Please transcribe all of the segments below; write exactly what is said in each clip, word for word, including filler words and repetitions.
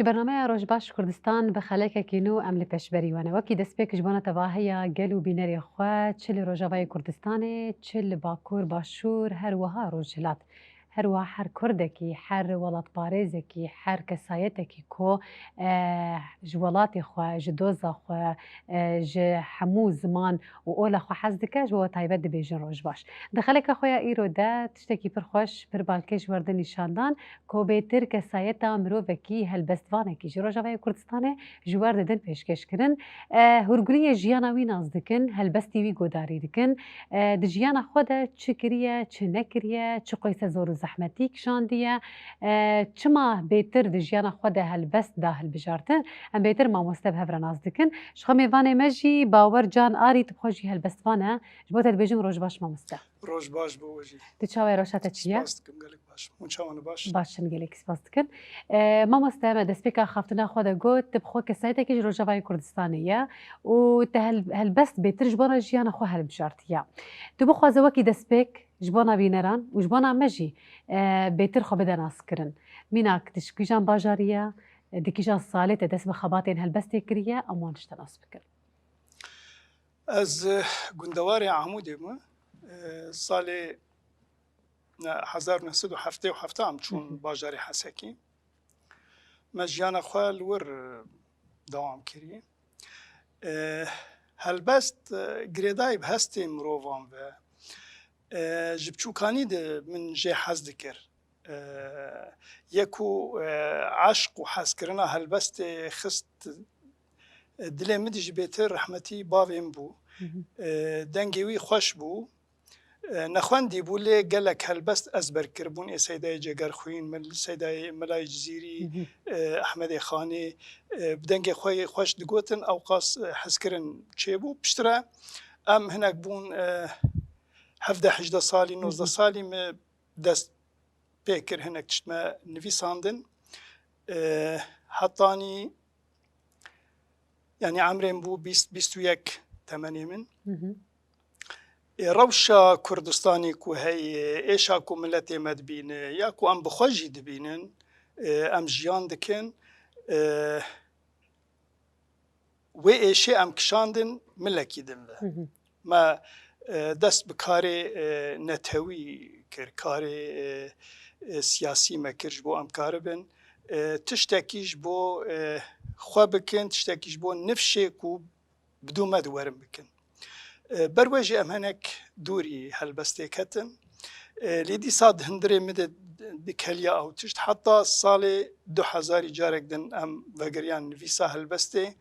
Di bernameya Roj Baş Kurdistan bi xelekekî nû em li pêşberî we ne. Wekî destpêk ji bona tevahiya gel û bînerê xwe, çi li Rojavayê Kurdistanê, çi li Bakur, Başûr, her wiha Rojhilat. Her wiha her Kurdekî, her welatparêzekî, her kesayetekî ku, e, ji welatê xwe, ji doza xwe, e, ji hemû ziman û ola xwe hez dike, ji bo we taybet dibêjin Roj Baş. Di xeleka xwe ya îro de tiştekî pir xweş, pir balkêş ji we re nîşan dan, ku bêtir kesayeta mirovekî helbestvanekî ji Rojavayê Kurdistanê ji we re didin pêşkêş kirin. E, hûrguliyê jiyana wî nas dikin, helbestî wî godarî dikin. E, di jiyana xwe de çi kiriye, çi nekiriye, çi qeyse zor û zehmetî kişandiye, e, çima bêtir di jiyana xwe de helbest da hilbijartin, em bêtir mamoste bi hev re nas dikin. Ji xwe mêvanê me jî Bawer Can Arî, tu bi xwe jî helbestvan e. Ji bo te dibêjim roj baş mamoste. Roj baş bo we jî. Tu çawa ye, roşa te çi ye? Spas dikim, gelek baş. Hûn çawan baş? Baş in, gelekî spas dikim. E, mamoste, me destpêka xaftina xwe de got, tu bi xwe kesayetekî ji Rojavayê Kurdistanê ye û te hel-, helbest bêtir ji bona jiyana xwe hilbijartiye. Tu bixwaze wekî destpêk ji bona bîneran û ji bona me jî, e, bêtir xwe bide naskirin. Mînak, tu ji kîjan bajarî ye, di kîjan salê te dest bi xebatên helbestê kiriye, em wan ji te nas bikin. Ez, e, gundewarê Amûdê me. E, salê ne-, hezar û neh sed û heftê û heft em çûn Hı hı. bajarê Hesekî. Me jiyana xwe li wir, e, dewam kirî. E, helbest, e, girêdayî bi hestê mirovan ve. E, ji biçûkanî de min jê hez dikir. E, yê ku, e, eşq û hezkirina helbestê xist, e, dilê min de jî bêtir rehmetî bavê min bû. Hı hı. E, dengê wî xweş bû. E, nexwendî bû, lê gelek helbest ezber kiribûn. Ê Seydayê Cegerxwîn, Mel-, Seydayê Melayê Cizîrî, Hı hı. e, Ehmedê Xanê, e, bi dengê xwe yê xweş digotin, ewqas, e, hezkirin çêbû. Piştre em hinek bûn, e, hevdeh hejdeh salî, Hı hı. nozdeh salî me dest pê kir hinek tişt me nivîsandin. E, hetanî, yanî emrê min bû bîst, bîst û yek temenê min. Hı hı. E, rewşa Kurdistanê ku heye, êşa ku miletê me dibîne, ya ku em bi xwe jî dibînin, e, em jiyan dikin, e, wê êşê em kişandin milekî din ve. Hı hı. Me, e, dest bi karê, e, netewî kir, karê, e, e, siyasî me kir ji bo em karibin, e, tiştekî ji bo, e, xwe bikin, tiştekî ji bo nifşê ku bi dû me de werin bikin. E, ber wê jî em hinek dûrî helbestê ketin. E, lê dîsa di hundirê min de dikeliya ew tişt. Heta salê du hezarî carek din em vegeriyan nivîsa helbestê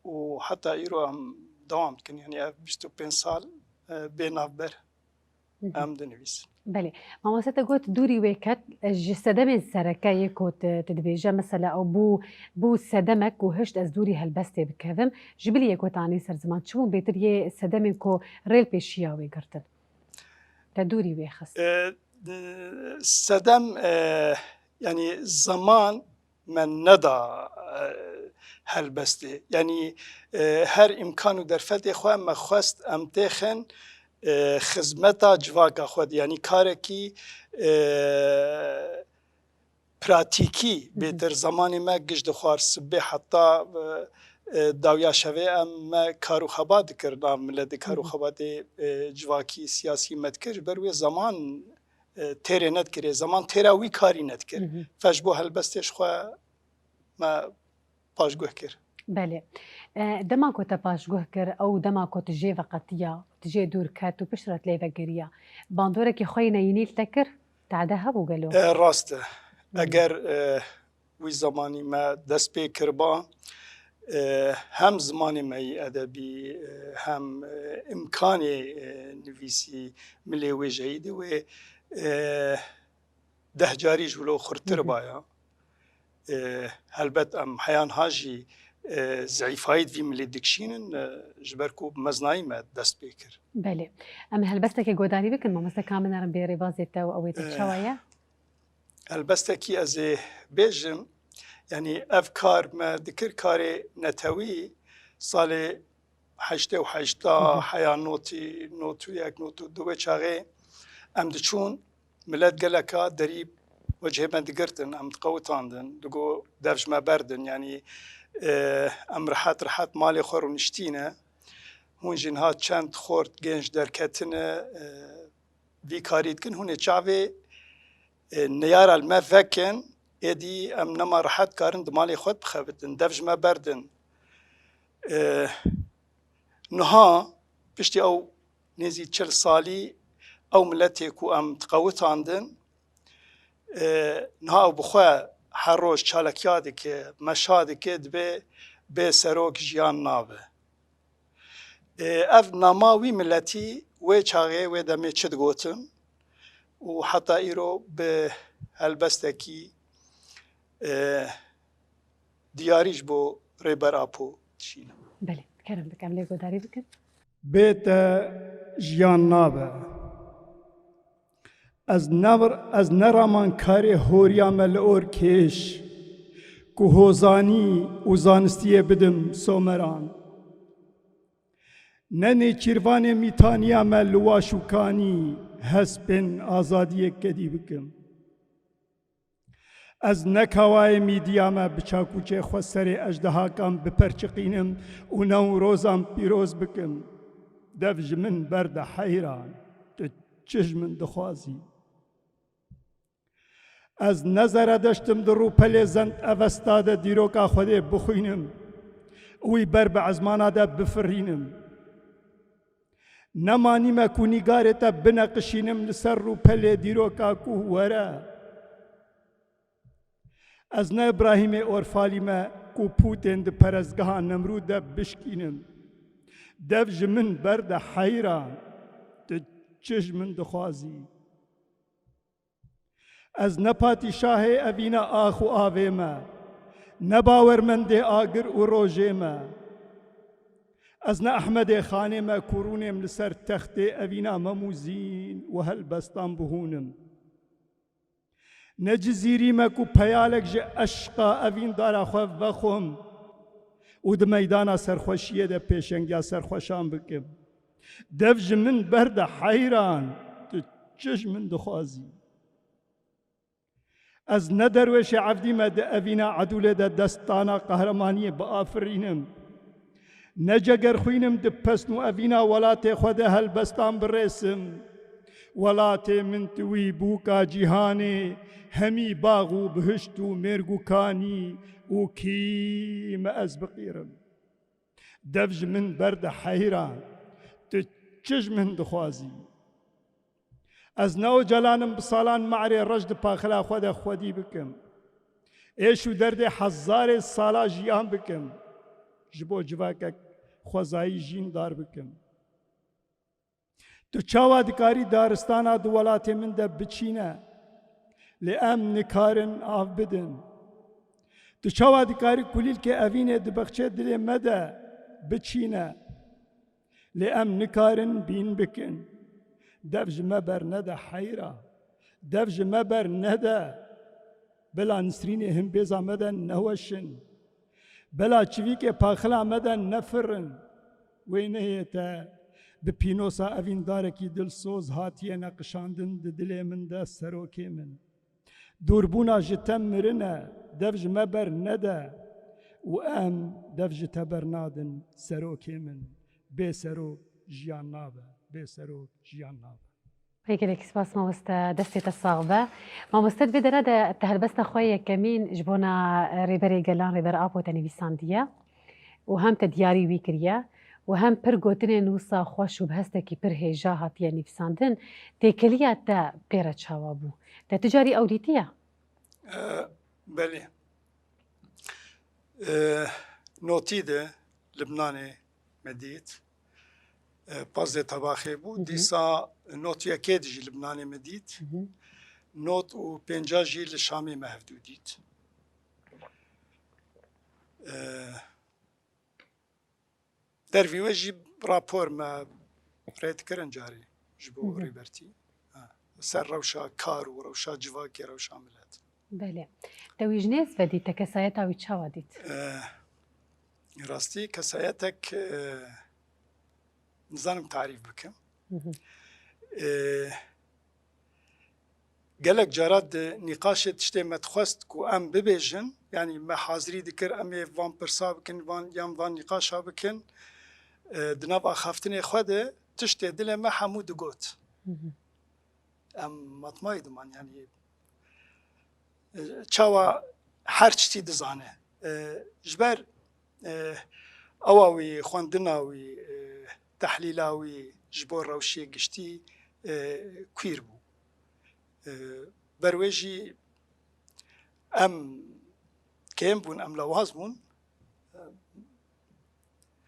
û heta îro em dewam dikin. Yanî ev bîst û pênc sal, e, bê navber Hı hı. em dinivîsin. Belê. Mamoste, te got dûrî wê ket, e, ji sedemên sereke yê ku tu, tu dibêje, mesela, ew bû, bû sedemek ku hişt ez dûrî helbestê bikevim. Ji bilî yê ku te anî ser ziman, çi bûn bêtir yê sedemên ku rê li pêşiya wê girtin? Te dûrî wê xist. E, e, sedem, e, yanî zeman me neda, e, helbestê. Yanî, e, her îmkan û derfetê xwe me xwest em têxin, e, xizmeta civaka xwe de. Yanî karekî, e, pratîkî Hı hı. bêtir zemanê me giş dixwar. Sibê heta, e, e, dawiya şevê em me kar û xebat dikir, nav miletê kar û Hı hı. xebatê, e, civakî, siyasî me dikir. Ji ber wê zeman, e, têrê nedikirê, zeman têra wî karî nedikir. Hı hı. Fe ji bo helbestê ji xwe me paşguh kir. Belê. E, dema ku te paşguh kir, ew dema ku tu jê veqetiya, tu jê dûr ket û piştre tu lê vegeriya, bandorekî xwe yê neyînî li te kir? Te ede hebû gelo? E, rast e. Belê. Eger, e, wî zemanî me dest pê kiriba, e, hem zimanê me yî edebî, e, hem, e, îmkanê, e, nivîsî milê wêjeyî de wê, e, deh carî ji wilo xurtir Hı hı. baya. E, helbet em heyan ha jî, e, zeîfayî di vî milê dikişînin, e, ji ber ku bi meznayî me dest pê kir. Belê. Em helbestekê godarî bikin, mamoste, ka min nerin bê rêbazê te û ew ê te E, çawa ye? Helbestekî ez ê bêjim, yanî ev kar me dikir, karê netewî, salê heştê û heşta, Hı hı. heya notî, not û yek, not û du wê çaxê em diçûn, milet geleka derî wecihê me digirtin, em diqewitandin, digo dev ji me berdin, yanî, e, em rehet rehet malê xwe rûniştîne. Hûn jî niha çend xort genç derketine, e, vî karî dikin, hûn ê çavê, e, neyara li me vekin, êdî em nema rehet karin di malê xwe bixebitin, dev ji me berdin. E, niha piştî ew nêzî çil salî ew miletê ku em diqewitandin, e, niha ew bi xwe her roj çalakiya dike, meşa dike, dibe bê serok jiyan nabe. Ê, ev nama wî miletî wê çaxê, wê demê çi digotin û heta îro bi helbestekî, ê, diyarî ji bo Rêber Apo dişîne. Belê, kerem bikim, lê guhdarî bikin. Bê te jiyan nabe. Ez ne, ez neraman karê horiya me li or kêş, ku hozanî û zanistiyê bidim someran. Ne nêçîrvanê mîtaniya me li waş û kanî hespên azadiyê kedî bikim. Ez ne kawayê mîdiya me bi çakûçê xwe serê ejdehakan biperçiqînim û Newrozan pîroz bikim. Dev ji min berde heyran, tu çi ji min dixwazî? Ez ne Zeredeşt im di rûpelê Zend Evesta de dîroka Xwedê bixwînim û wî ber bi ezmana de bifirînim. Ne manî me ku nîgarê te bineqişînim li ser rûpelê dîroka ku were. Ez ne Îbrahîmê Orfalî me ku pûtên di perestgeha Nemrûd de bişkînim. Dev ji min berde heyran, tu çi ji min dixwazî? Ez ne padîşahê evîna ax û avê me, ne bawermendê agir û rojê me. Ez ne Ehmedê Xanê me ku rûnêm li ser textê evîna Mem û Zîn û helbestan bihûnim. Ne Cizîrî me ku peyalek ji eşqa evîndara xwe vexwim û di meydana serxweşiyê de pêşengiya serxweşan bikim. Dev ji min berde heyran, tu çi ji min dixwazî? Ez ne Derwêşê Evdî me di evîna Edûlê de destana qehremaniyê biafirînim. Ne Cegerxwîn im di pesn û evîna welatê xwe de helbestan birêsim. Welatê min tu wî bûka cîhanê, hemî bax û bihişt û mêrg û kanî û kî me ez biqîrim. Dev ji min berde heyran, tu çi ji min dixwazî? Ez ne Ocalan im bi salan me'rê reş di paxila xwe de xwedî bikim. Êş û derdê hezarê sala jiyan bikim. Ji bo civakek xwezayî jîn dar bikim. Tu çawa dikarî daristana di welatê min de biçîne? Lê em nikarin av bidin. Tu çawa dikarî kulîlkê evînê di bexçê dilê me de biçîne? Lê em nikarin bîn bikin. Dev ji me bernede heyra. Dev ji me bernede. Bila nisrînê himbêza me de neweşin. Bela çivîkê paxila me de nefirin. Wêneyê te bi pînosa evîndarekî dilsoz hatiye neqişandin di dilê min de serokê min. Dûrbûna ji te mirin e, dev ji me ber nede û em dev ji te bernadin serokê min. Bê serok jiyan nabe, bê serok jiyan nabe. Pê gelekî spas mamoste, destê te sax be. Mamoste, di vê dera de te helbesta xwe yekemîn ji bona Rêberê Gelan, Rêber Apo te nivîsandiye û hem te diyarî wî kiriye û hem pir gotinên wisa xweş û bi hestekî pir hêja hatiye nivîsandin. Têkiliya te pê re çawa bû? Te tu carî ew dîtiye? E, belê. E, notî de Libnanê me dît. E, pazdeh Tebaxê bû. Hı hı. Dîsa not yekê de jî Libnanê me dît. Hı hı. Not û pênca jî li Şamê me hevdû dît. E, dervî wê jî rapor me rê dikirin carê ji bo Hı hı. Rêbertî. Ha, ser rewşa kar û rewşa civakê, rewşa milet. Belê. Te wî ji nêz ve dît, te kesayeta wî çawa dît? Eh, rastî kesayetek, eh, nizanim tarîf bikim. Hı hı. Eh, Gelek cara di nîqaşê tiştê me dixwest ku em bibêjin, yanî me hazirî dikir, em ê van pirsa bikin, van, yan van nîqaşa bikin, e, di nav axaftinê xwe de tiştê dilê me hemû digot. Hı hı. Em matmayî diman, yanî, e, çawa her tiştî dizane. E, ji ber, e, ewa wî, xwendina wî, e, tehlîla wî ji bo rewşê giştî, e, queer bû. E, ber wê jî em kêm bûn, em lawaz bûn.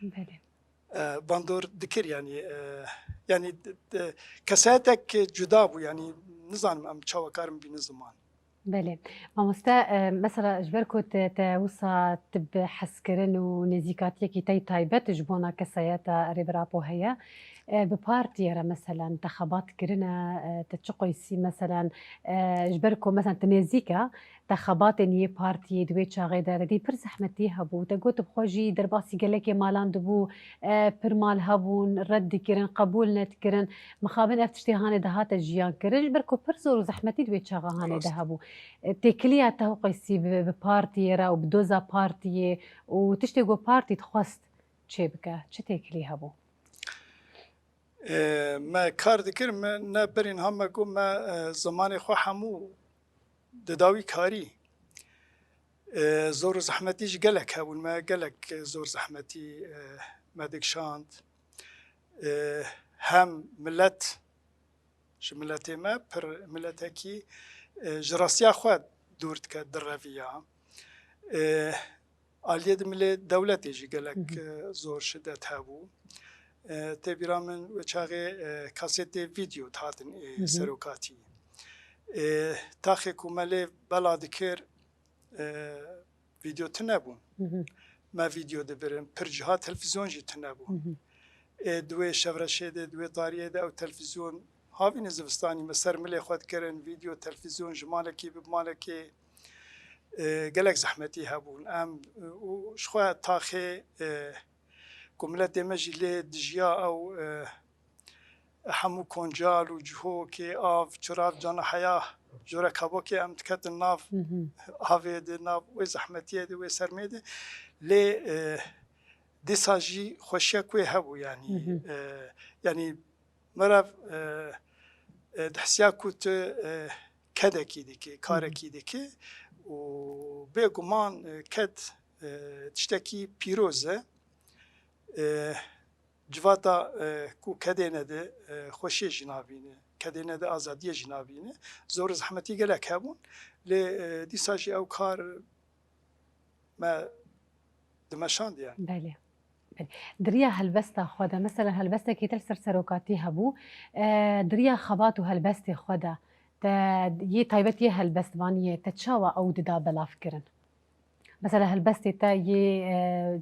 Belê. E, bandor dikir, yanî, e, yanî d-, d-, kesayetek cuda bû, yanî nizanim em çawa karin bînin ziman. Belê. Mamoste, e, mesela ji ber ku te, te wisa tu bi hezkirin û nêzîkatiyekî te yî taybet ji bona kesayeta Rêber Apo heye, e, bi partiyê re meselen te xebat kirine, e, te çi qeysî meselen, e, ji ber ku meselen tu nêzîk e, te xebatên yê partiyê di wê çaxê de, te dî pir zehmetî hebû. Te got bi xwe jî derbasî gelekê malan dibû, e, pir mal hebûn, red dikirin, qebûl nedikirin. Mixabin ev tiştê hanê de hate jiyan kirin, ji ber ku pir zor û zehmetî di wê çaxa hanê de Rast. hebû. E, têkiliya te û qeysî bi, bi partiyê re û bi doza partiyê û tiştê ku partî dixwest çê bike, çi têkilî hebû? E, me kar dikir, me ne berî niha me got me, e, zimanê xwe hemû di dawî karî. E, zor û zehmetî jî gelek hebûn. Me gelek zor zehmetî, e, me dikişand. E, hem milet, ji miletê me pir miletekî, e, ji rastiya xwe dûr dike, direviya. E, aliyê dimilê dewletê jî gelek, Hı hı. e, zor şidet hebû. E, tê bîra min wê çaxê, e, kasetê vîdeo dihatin ê Hı hı. serokatî. E, taxê ku me lê bela dikir, e, vîdeo tune bûn. Hı hı. Me vîdeo dibirin, pir ciha televîzyon jî tune bû. Hı hı. Ê, di wê şevreşê de, di wê tariyê de ew televîzyon havînê zivistanî me ser milê xwe dikirin, vîdeo, televîzyon ji malekî bi malekê, e, gelek zehmetî hebûn. Em, e, û ji xwe taxê, e, ku miletê me jî lê dijiya ew, e, hemû koncal û cihokê, av, çirav, cana heya, jore kabokê em diketin nav Hı hı. avê de, nav wê zehmetiyê de, wê sermê de. Lê, e, dîsa jî xweşiyek wê hebû, yanî, Hı hı. e, yanî meriv, e, e, dihisiya ku tu, e, kedekî dikî, Hı hı. karekî dikî û bêguman, e, ked, e, tiştekî pîroz e. E, civata, e, ku kedê nede, e, xweşiyê jî nabîne, kedê nede azadiyê jî nabîne. Zor û zehmetî gelek hebûn. Lê, e, dîsa jî ew kar me dimeşandiye. Belê. Belê. Di riya helbesta xwe de, mesela helbestekî te li ser serokatî hebû, e, di riya xebat û helbestê xwe de, te yê taybet yê helbestvaniyê, te çawa ew dida belavkirin? Mesela helbestê te yê, e,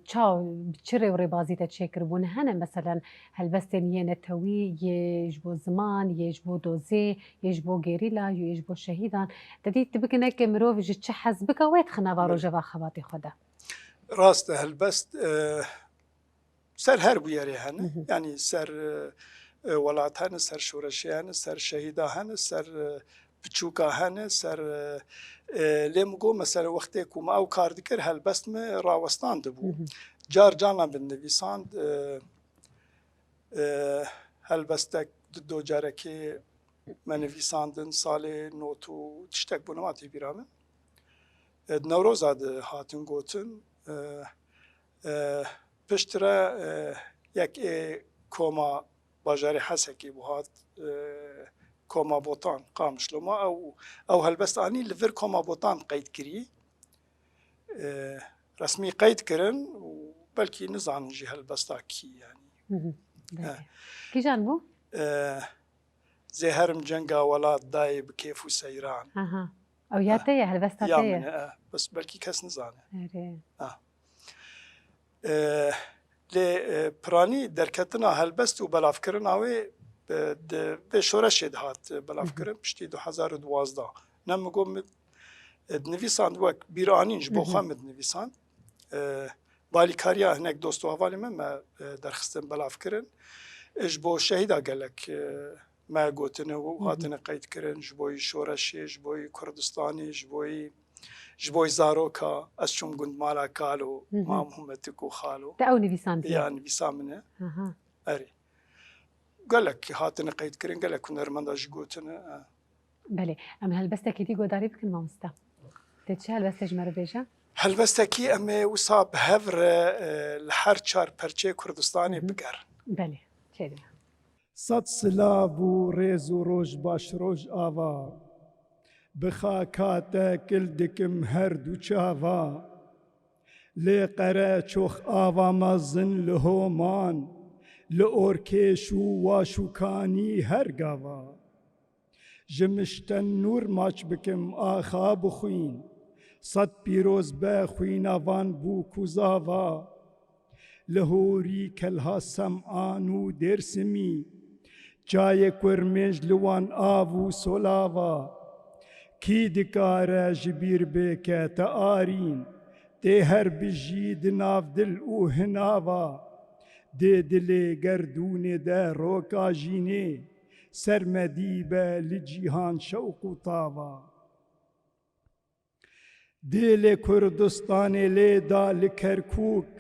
çaw, bi çi rê û rêbazî te çêkiribûn? Hene mesela helbestên yê netewî, yê ji bo ziman, yê ji bo dozê, yê ji bo gerîla, yê ji bo şehîdan. Te dî tu bikine ke mirov ji çi hez bike, wê dixe nava Belê. rojeva xebatê xwe de. Rast e, helbest, e, ser her bûyerê hene. Hı hı. Yanî ser, e, e, welat hene, ser şoreşê hene, ser şehîda hene, ser, e, piçûka hene, ser, e, e, lê min got, mesela wextê ku me ew kar dikir, helbest me rawestandibû. Hı hı. Car carna min nivîsand, e, e, helbestek di do carekê me nivîsandin, salê not û tiştek bû, nema tê bîra min. E, di Newroza de hatin gotin, e, e, piştre, e, yek ê koma bajarê Hesekê bû hat, e, koma Botan, Qamişlo ma, ew, ew helbest anî li vir koma Botan qeyd kirî. E, resmî qeyd kirin û belkî nizanin jî helbesta kî, yanî. Hı hı. Belkî. E. Kîjan bû? E, Zê herim cenga welat dayê bi kêf û seyran. Aha. Ew ya Eh. te ye, helbesta Ya te ye. min e, eh. Bes belkî kes nizane. Erê. Ah. E, lê, e, piranî derketina helbest û belavkirina wê, e, di vê şoreşê de hat, e, belavkirin, Hı hı. piştî du hezar û duwazdeh. Ne min got min, e, dinivîsand wek bîranîn ji bo Hı hı. xwe min dinivîsand. E, balîkariya hinek dost û hevalê me, me, e, derxistin belavkirin. E, ji bo şehîda gelek, e, me gotine û hatine qeydkirin ji bo yî şoreşê, ji bo yî Kurdistanê, ji bo yî, ji bo yî zaroka. Ez çûm gund mala kalo, Hı hı. Mam Humetik û xalo. Te ew nivîsandiye? Ya, nivîsa min e. Aha. Erê. Gelek hatine qeydkirin, gelek hunermenda jî gotine. Belê. Em helbestekî dî guhdarî bikin, mamoste. Tê çi helbestê ji me re bêje? Helbestekî em ê wisa bi hev re, e, li her çar perçeyê Kurdistanê Hı hı. bigerin. Belê. Çêdibe. Sed silav û rêz û roj baş roj ava. Bi xaka te kil dikim her du çava. Lê qere çox ava mezin li homan, li orkêş û waş û kanî her gava. Ji mişten nûr maç bikim axa bixwîn, sed pîroz be xwîna van bûk û zava. Li Hûrî, Kelha, Sem'an û Dêrsimî, çayê Kurmênc li wan av û solava. Kî dikare ji bîr bê ke te arîn, tê her bijî di nav dil û hinava. Dê dilê gerdûnê de roka jînê, ser me dî be li cîhan şewq û tava. Dê lê Kurdistanê lê da li Kerkûk,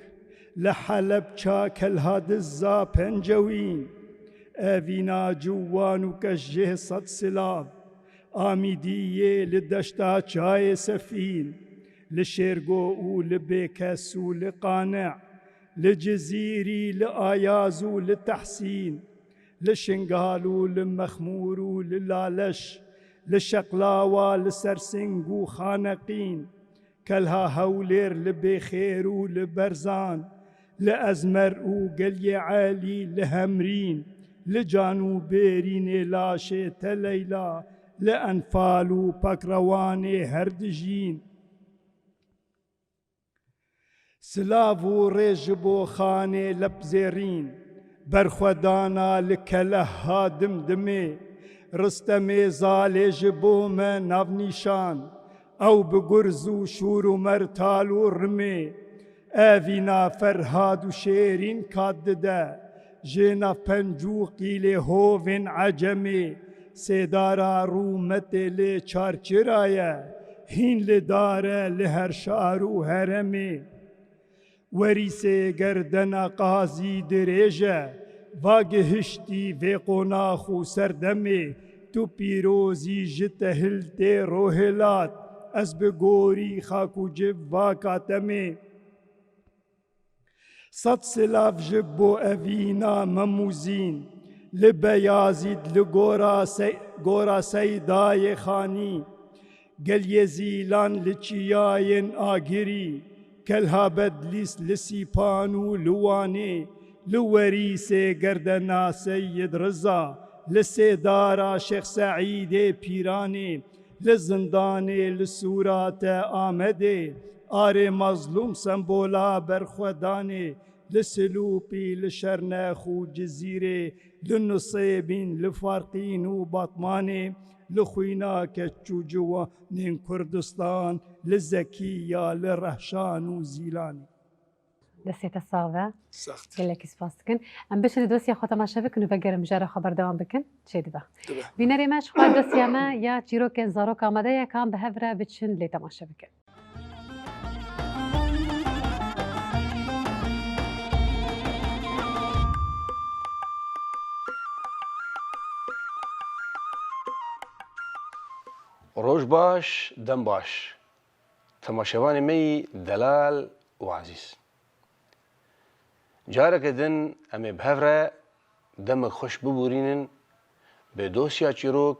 li Helebça, Kelha, Dizza, Pencewîn. Evîna ciwan û keşjêh sed silav. Amîdiyê li deşta çayê Sefîn, li Şêrgo û li Bêkes û li Qane, li Cizîrî, li Ayaz û li Tehsîn, li Şingal û li Mexmûr û li Laleş, li Şeqlawa, li Sersing û Xaneqîn, Kelha Hewlêr, li Bêxêr û li Berzan, li Ezmer û Geliyê Elî, li Hemrîn, li Can û Bêrînê, Laşê Te Leyla, li Enfal û Pakrewanê her dijîn. Silav û rê ji bo Xanê Lepzêrîn, berxwedana li Keleha Dimdimê, Ristemê Zalê ji bo me navnîşan, ew bi gurz û şûr û mertal û rimê, evîna Ferhad û Şêrîn kat dide, ji nav penc û qîlê hovên Ecemê, sêdara rûmetê lê çarçira ye, hîn li dar e li her şar û heremê. Werîsê gerdena qazî dirêj e, va gihiştî vê qonax û serdemê, tu pîrozî ji te hiltê rohilat, ez bi gorî xak û civ vaka temê. Sed silav ji bo evîna Memûzîn, li Beyazîd, li gora Sey-, gora Seydayê Xanî, Geliyê Zîlan, li çiyayên Agirî, Kelha Bedlîs, li Sîpan û li Wanê, li Werîsê gerdena Seyid Riza, li Sêdara Şêx Seîdê Pîranê, li zindanê, li sûra te Amedê, Arê Mazlûm sembola berxwedanê, li Silûpî, li Şernex û Cizîrê, li Nisêbîn, li Farqîn û Batmanê, li xwîna keç û ciwanên Kurdistan, li Zekiya, li Rehşan û Zîlanê. Destê te sax be. Sax. Gelekî spas dikin. Em biçin dosya xwe temaşe bikin û vegerin mijara xwe berdewam bikin. Çêdibe. Dibe. Bînerê me, ji xwe dosya me ya çîrokên zarok amade ye, ka em bi hev re biçin lê temaşe bikin. Roj baş, dem baş. Temaşevanê me yî delal û ezîz. Careke din em ê bi hev re demek xweş bibûrînin, bi dosya çîrok,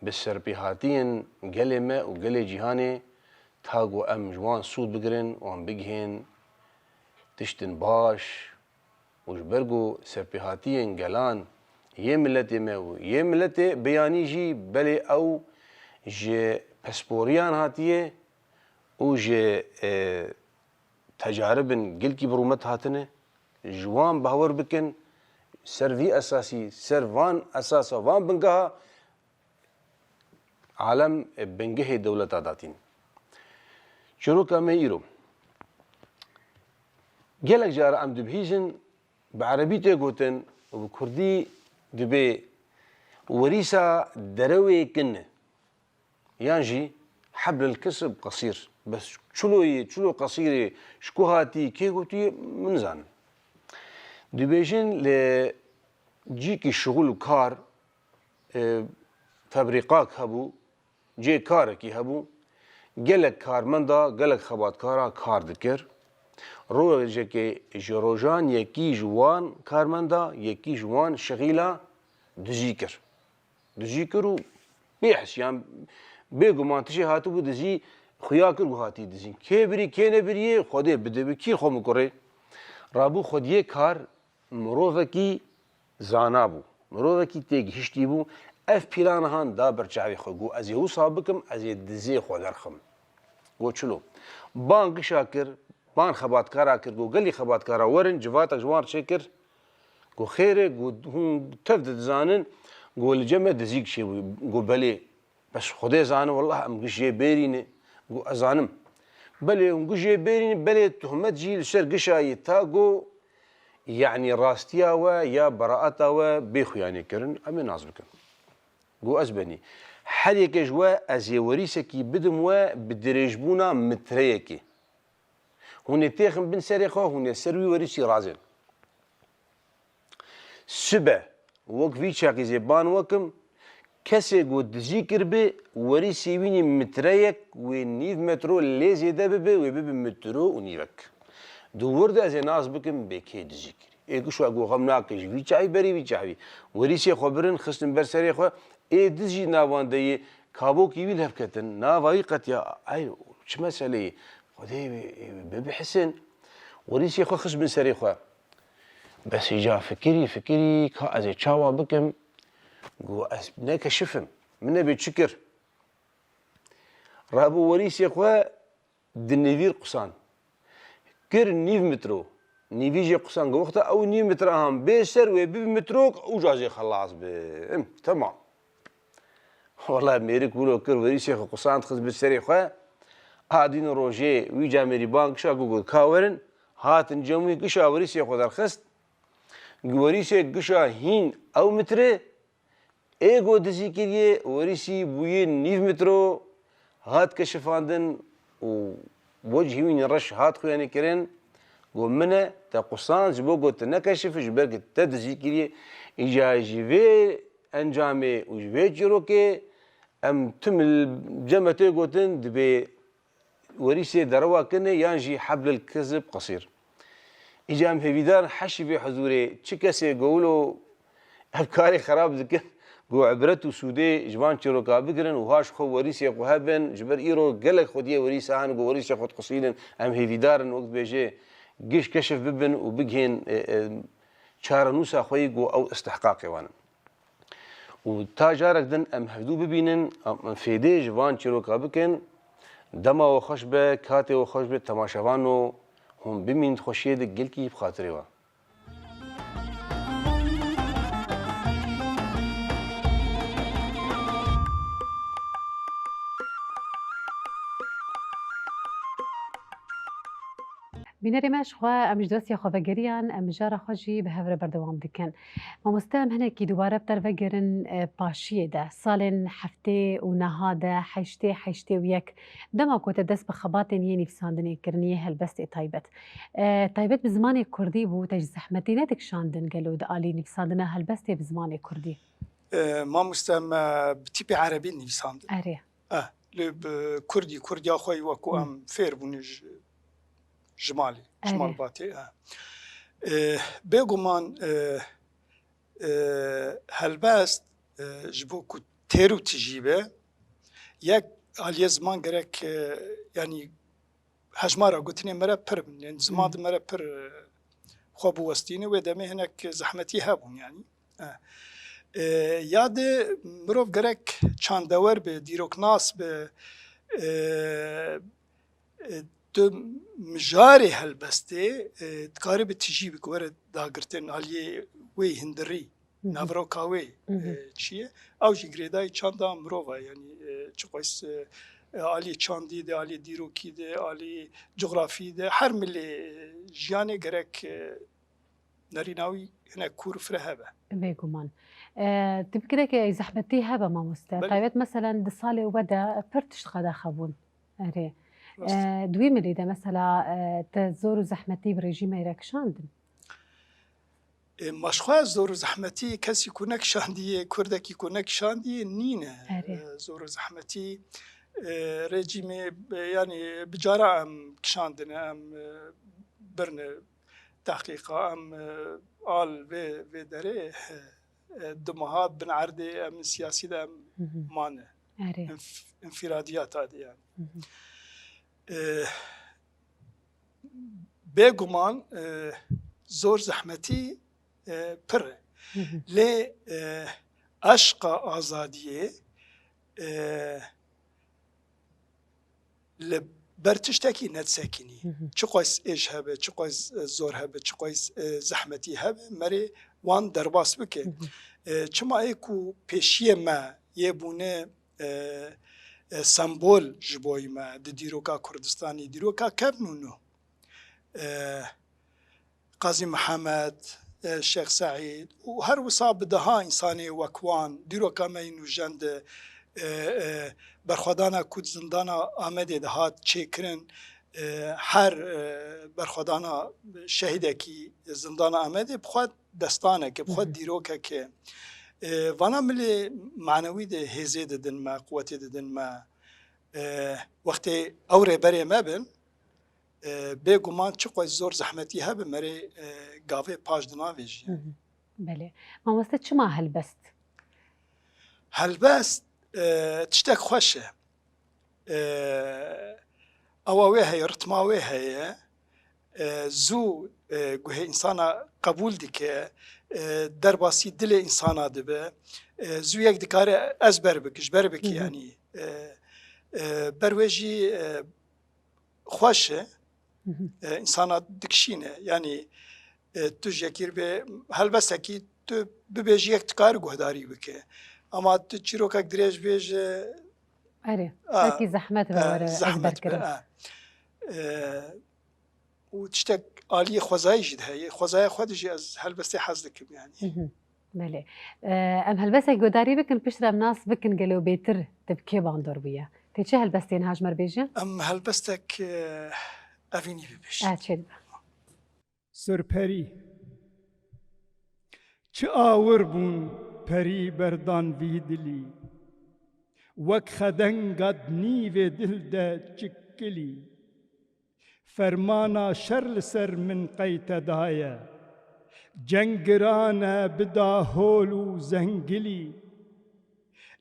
bi serpêhatiyên gelê me û gelê cîhanê, ta ku em ji wan sûd bigirin, wan bigihên tiştên baş, û ji ber ku serpêhatiyên gelan yê miletê me û yê miletê biyanî jî belê ew ji pisporiyan hatiye û ji, e, tecaribin gilkî bi rûmet hatine, ji wan behwer bikin, ser vî esasî, ser van esasa, van bingeha alem bingehê dewleta datîn. Çîroka me îro. Gelek cara em dibihîzin, bi erebî tê gotin û bi kurdî dibê Werîsa derewê kin e. Yan jî heblil kesib qesîr. Bes çilo yê, çilo qesîrê, ji ku hatî, kê gotiye, min nizanim. Dibêjin li cîkî şixul û kar, e, febrîqak hebû, cê karekî hebû, gelek karmenda, gelek xebatkara kar dikir. Rojekê ji rojan yekî ji wan karmenda, yekî ji wan şixîla dizî kir. Dizî kir û bêhis, yan bêguman tişê hatibû dizî, xuya kir ku hatî dizîn. Kê birî, kê nebiriyê, Xwedê bide bi kî xwe mikurê. Rabû xwediyê kar mirovekî zana bû. Mirovekî têgihiştî bû. Ev pîlana han da ber çavê xwe. Got, ez ê wisa bikim, ez ê dizê xwe derxim. Got, çilo. Ban gişa kir, ban xebatkara kir. Got, gelî xebatkara werin, civatek ji wan re çêkir. Got, xêr e, got, hûn tev de dizanin, got, li cem me dizîk çêbû. Got, belê. Bes Xwedê zane, wellah em giş jê bêrîne. Got, ez zanim. Belê, hûn giş jê bêrîne, belê, tuhmet jî li ser gişa yê ta, got, yanî rastiya we ya beraeta we bê xuyanê kirin, em ê nas bikin. Got, ez benî. Her yekê ji we ez ê werîsekî bidim we bi dirêjbûna mitreyekê. Hûn ê têxin bin serê xwe, hûn ê ser wî werîsî razên. Sibe, wek vî çaxî zê ban wekim, kesê ku dizî kiribe, werîsê wînî mitreyek wê nîv metro lê zêde bibe, wê bibe metro û nîvek. Di wir de ez ê nas bikim bê kê dizî kirî. Ê gişo ku xem nake ji vî çavî berî vî çavî. Werîsê xwe birin, xistin ber serê xwe, ê diz jî navan de yê kabokî wî li hev ketin, nava wî qetiya, ay çi meseleyê? Xwedê wê, wê bibihisin. Werîsê xwe xist bin serê xwe. Bes îca fikirî, fikirî, ka ez ê çawa bikim? Got, ez ne keşif im. Min nebê çi kir. Rabû werîsê xwe di nîvî re qusand. Kir nîv mitro. Nîvî jê qusand. Got, wexta ew nîv mitra han bê ser wê bibe mitrok, ûca jê xelas bim. Temam. Wela mêrik wilo kir, werîsê xwe qusand, xist bi serê xwe. A dîn rojê wî camêrî ban gişa ku got, ka werin, hatin cem wî gişa werîsê xwe derxist. Werîsê gişa hîn ew mitre, ê got dizî kiriye, werîsî bûye nîv mitro, hat keşifandin û wecihî wî reş hat xuyanî kirin. Got, min e, te qusand ji bo got tu nekeşif, ji ber ku te dizî kiriye. Îca ji vê encamê û ji vê çîrokê em tim li cem me tê gotin, dibê werîsê derewa kin e yan jî heblil kezib qesîr. Îca em hêvîdar in heşî vê huzûrê çi kesê go wilo ev karê xerab dikin, go ibret û sûdê ji van çîroka bigirin û ha ji xwe werîsê xwe hebin, ji ber îro gelek xwediyê werîsa hene go werîsê xwe diqusînin. Em hêvîdar in wek dibêje giş keşif bibin û bigihên, e, e, çarenûsa xwe yî go ew istihqaqê wan in. Û ta carek din em hevdû bibînin, em fêdê ji van çîroka bikin, dema we xweş be, katê we xweş be, temaşevano, hûn bimînin di xweşiyê de gelkî bi xatirê we. Bînerê me, ji xwe em ji dosiya xwe vegeriyan, em mijara xwe jî bi hev re berdewam dikin. Mamoste, em hinekî dubare bi te re vegerin, e, paşiyê de, salên heftê û neha de, heştê, heştê û yek, dema ku te dest bi xebatên yê nivîsandinê kirin, yê helbestê taybet. E, taybet bi zimanê kurdî bû, te ji zehmetî nedikişandin gelo di alî nivîsandina helbestê bi zimanê kurdî? E, mamoste, me bi tîpê erebî nivîsandin. Erê. Eh, lê bi kurdî, kurdiya xwe yî wekû Hmm. em fêr bûne ji, ji malê, ji Erê. malbatê, eh. Eh, bêguman, eh, eh, helbest, eh, ji bo ku têr û tijî be, yek aliyê ziman gerek, eh, yanî hejmara gotinên me re pir bin. Yani ziman Hmm. di me re pir, eh, xwe biwestîne. Wê demê hinek zehmetî hebûn yani. Eh. Eh, ya de mirov gerek çandewer be, dîroknas be, eh, eh, tu mijarê helbestê, eh, dikaribe tijî be ku were dagirtin aliyê wê hundirî, Hı hı. naveroka wê, Hı hı. eh, çi ye? Ew jî girêdayî çanda mirov e, yanî, eh, çiqas, eh, aliyê çandî de, aliyê dîrokî de, aliyê cografî de, her milê, eh, jiyanê gerek, eh, nerîna wî hinek kûr û fire hebe. Bêguman. E, tu fikireke zehmetî hebe mamoste. Belê. Taybet meselen di salê we de pir tişt qedexe bûn. Erê. Rast. E, di wî milî de mesela, e, te zor û zehmetî bi rejîmê re kişandin? E, ma ji xwe zor û zehmetî kesî ku nekişandiye, kurdekî ku nekişandiye nîne. Erê. E, zor û zehmetî, e, rejîmê, e, yanî bi cara em kişandine, em, e, birine teqîqa, em, e, al vê, vê derê, e, e, du meha bin erdê em siyasî de em Hı hı. mane. Erê. Înf-, înfîradiyata de yani. Hı hı. E, bêguman, e, zor zehmetî, e, pir e. Hı hı. Lê, e, eşqa azadiyê, e, li ber tiştekî nedisekinî. Hı hı. Çiqas êş hebe, çiqas, e, zor hebe, çiqas, e, zehmetî hebe, merê wan derbas bike. Hı hı. E, çima ê ku pêşiyê me yê bûne, e, e, sembol ji boyî me di dîroka Kurdistanê, dîroka kevn û nû. E, Qazî Mihemed, e, Şêx Seîd û her wisa bi deha însanê wek wan, dîroka me yî nûjen de, e, e, berxwedana ku di zindana Amedê de hat çêkirin, e, her, e, berxwedana şehîdekî zindana Amedê bi xwe destanek e, bi xwe Hı hı. dîrokek e. E, vana milê manewî de hêzê didin me, quwetê didin me. E, wextê ew rêberê me bin, e, bêguman çiqas zor zehmetî hebe, merê, e, gavê paş dinavêjî. Hı hı. Belê. Mamoste, çima helbest? Helbest, e, tiştek xweş e. E, ewa wê heye, ritma wê heye. E, zû, e, guhê însana qebûl dike, e, derbasî dilê însana dibe. E, zû yek dikare ezber bike, ji ber bike Hı hı. yanî. E, e, ber wê jî, e, xweş e, Hı hı. e, însana dikişîne. Yanî, e, tu ji yekî re bê helbestekî tu bibêjî yek dikare guhdarî bike. Ama tu çîrokek dirêj bêje, Erê, a, belkî zehmet be e, were zehmet be, ezberkirin. e. E, û tiştek aliyê xwezayî jî de heye. Xwezaya xwe de jî ez helbestê hez dikim yanî. Hı hı. Belê. E, em helbestek guhdarî bikin, piştre em nas bikin gelo bêtir tu bi kê bandor bûye. Tê çi helbestê niha ji me re bêje? Em helbestek, e, evînî bibêjin. E, çê dibe. Surperî. Çi awir bûn perî berdan vî dilî. Wek xedenga di nîvê dil de çikilî. Fermana şer li ser min qey te daye. Ceng giran e, bida hol û zengilî.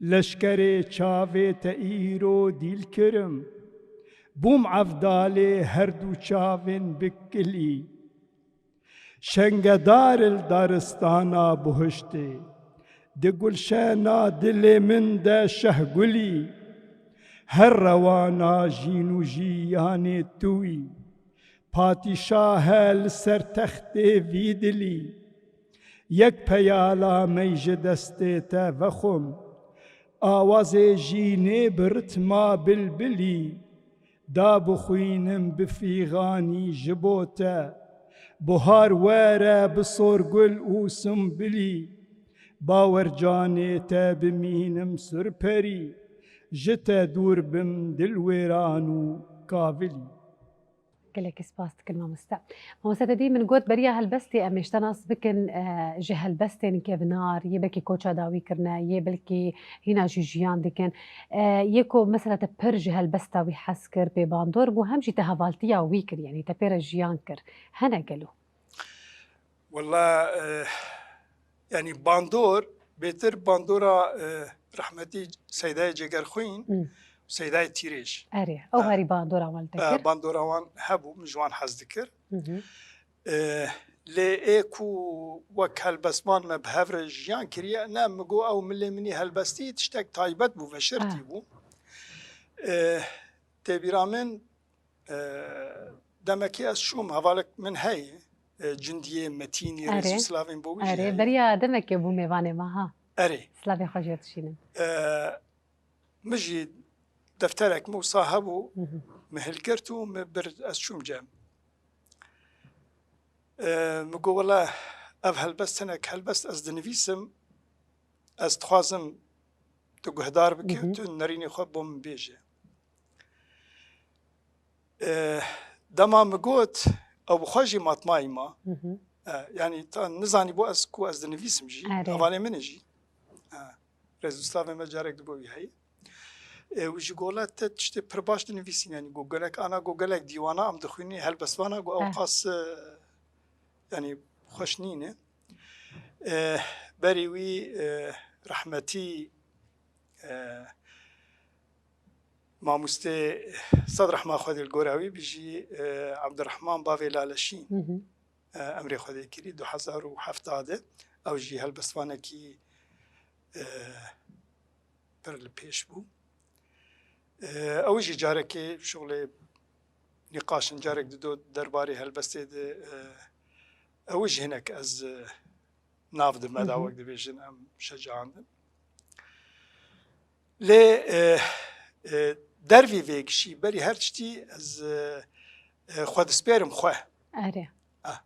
Leşkerê çavê te îro dîl kirim. Bûm evdalê her du çavên bi kilî. Şengedar il daristana buhiştê. Di gulşena dilê min de şehgulî. Her rewana jîn û jiyanê tu wî. Padîşah e li ser textê vî dilî. Yek peyala mey ji destê te vexwim. Awazê jînê bi ritma bilbilî. Da bixwînim bi fîxanî ji bo te. Buhar were bi sorgul û simbilî. Bawer canê te bimînim surperî. Ji te dûr bim dil wêran û kavilî. Gelekî spas dikin mamoste. Mamoste te dî min got beriya helbestê em ê ji te nas bikin, e, ji helbestên kevnar, yê belkî koça dawî kirine, yê belkî hîna jî jiyan dikin. E, yê ku mesela te pir ji helbesta wî hez kir, pê bandor bû, hem jî te hevaltiya wî kir, yanî te pê re jiyan kir. Hene gelo? Wela, e, yanî bandor, bêtir bandora, e, rehmetî Seydayê Cegerxwîn, Hmm. Seydayê Tîrêj. Erê, ew Ha. herî bandora wan li te Ha, kir? bandora wan hebû, min ji wan hez dikir. Hı hı. E, lê ê ku wek helbestvan me bi hev re jiyan kiriye, ne, min got ew milê min î helbestî tiştek taybet bû, veşertî Ha. bû. E, tê bîra min, e, demekî ez çûm, hevalek min heye, e, Cindiyê Metînî, Erê. rêz û silavên bo wî jî Erê, heye. beriya demekê bû mêvanê me, ha. Erê. Silavê xwe jê dişînim. E, min jî defterek min wisa hebû, Hı hı. min hilgirt û min bir ez çûm cem. E, min got, wela ev helbest hinek helbest ez dinivîsim, ez dixwazim tu guhdar bike, Mhm. tu nerînê xwe bo min bêje. E, dema min got, ew bi xwe jî matmayî ma. Mhm. E, yanî ta nizanî bû ez ku ez dinivîsim jî, Erê. hevalê min e jî. E, rêz û slavê me carek dibo wî heye. E, û ji gola te tiştê pir baş dinivîsîn, yanî go gelek ana, go gelek dîwana em dixwînî, helbestvana go ew Eh. qas, e, yanî xweş nîne. E, berî wî, e, rehmetî, e, mamostê Sed rehma Xwedê li gora wî bijî, e, Ebdirehman bavê Laleşîn, Mhm. e, emrê Xwedê kirî du hezar û hevdeh de. Ew jî helbestvanekî, e, pir li pêş bû. E, ew jî carekê şixulê nîqaşin carek dido derbarê helbestê de, e, ew jî hinek ez, e, nav dime da Hı hı. wek dibêjin em şecaandin. Lê, e, e, dervî vê gişî berî her tiştî ez, e, e, xwe dispêrim xwe. Erê. Ah.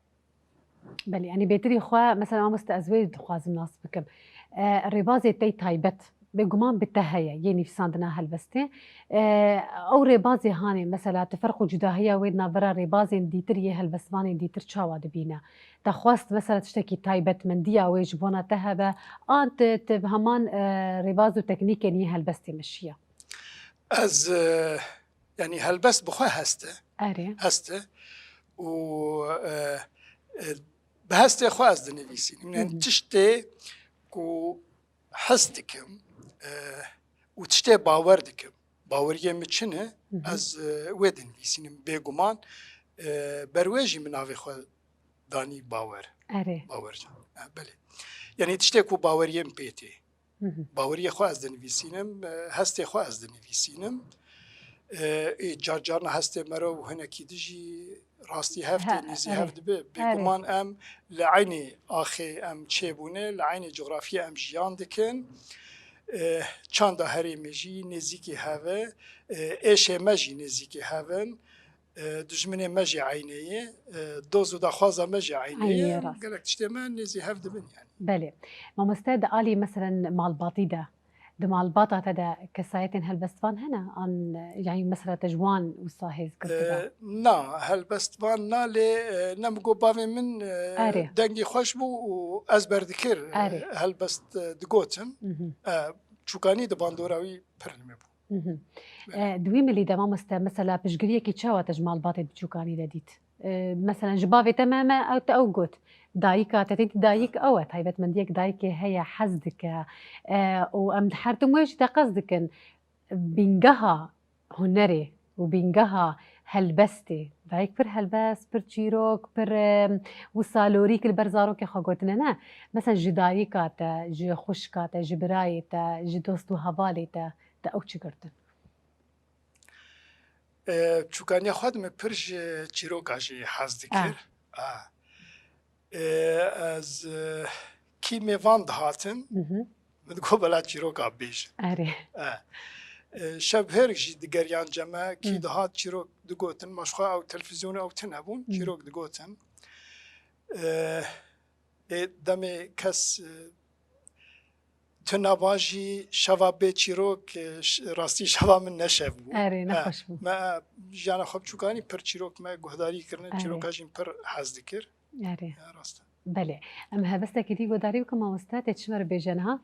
Belê, yanî bêtirî xwe, mesela mamoste ez wê dixwazim nas bikim. E, rêbazê tey taybet, bêguman bi te heye, yê nivîsandina helbestê. E, ew rêbazê hanê, mesela tu ferq û cudahiya wê di navbera rêbazên dîtir yê helbestvanên dîtir çawa dibîne? Te xwest mesela tiştekî taybetmendiya wê ji bona te hebe, an tu, tu bi heman, e, rêbaz û teknîkên yê helbestê meşiya? Ez, e, yanî helbest bi xwe hest e. Erê. Hest e. Û, e, e, bi hestê xwe ez dinivîsînim. Yanî Hı hı. tiştê ku hes dikim, e, û tiştê bawer dikim. Baweriyê min çi ne, Hı hı. ez, e, wê dinivîsînim. Bêguman, e, ber wê jî min navê xwe danî bawer. Erê. Bawercan. E, belê. Yanî tiştê ku baweriyê min pê tê. Hı hı. Baweriyê xwe ez dinivîsînim, e, hestê xwe ez dinivîsînim. E, ê car carna hestê mero û hinekî dijî rastî hev tê, He, nêzî erê. hev dibe. Erê. Bêguman em li eynî axê em çêbûne, li eynî cografiyê em jiyan dikin. E, çanda herêmê jî nêzîkî hev e, e, êşê me jî nêzîkî hev in. E, dijminê me jî eynê ye, e, doz û daxwaza me jî eynê Eynê ye. ye, rast. Gelek tiştê me nêzî hev dibin yani. Belê. Mamoste, di alî, meselen, malbatî de, di malbata te de kesayetên helbestvan hene? An, yanî, mesela, te ji wan wisa hêz girtibe? E, na, helbestvan na, lê, e, ne min got bavê min, e, Erê. dengê xweş bû û ez berdikir, e, Erê. helbest, e, digotin. Mhm. E, çûkanî di bandora wî pir li me bû. Mhm. Belê. E, di wî milî de, mamoste, mesela, piştgiriyekî çawa te ji malbatê di çûkanî de dît? E, mesela, ji bavê te me, me, ew te ew got. Dayika te, te dît, dayik ew e, taybetmendiyek dayikê heye, hez dike. E, û em di her tim wê jî teqez dikin. Bîngeha hunerê û bîngeha helbestê. Dayik pir helbest, pir çîrok, pir, e, wisa lorîk li ber zarokê xwe gotine, ne? Mesela, ji dayika te, ji xwişka te, ji birayê te, ji dost û hevalê te, te ew çi girtin? E, çûkaniya xwe de min pir ji çîroka jî hez dikir. Ah. Ah. E, ez, e, kî mêvan dihatin, Mhm. min digot bela çîroka bêjin. Erê. E, e, şevbêrk jî digeriyan cem me, kî Mhm. dihat çîrok digotin, ma ji xwe ew televîzyonê ew tune bûn, Mhm. çîrok digotin. E, ê demê kes, e, tune ba jî şeva bê çîrok, e, ş-, rastî şeva min ne şev bû. Erê, E, nexweş bû. Me, e, jiyana xwe bi çûkanî pir çîrok me guhdarî kirine, Erê. çîroka jî min pir hez dikir. Erê. Ya, rast e. Belê. Em helbestekî dî guhdarî bikin, mamoste, tê çi me re bêje niha?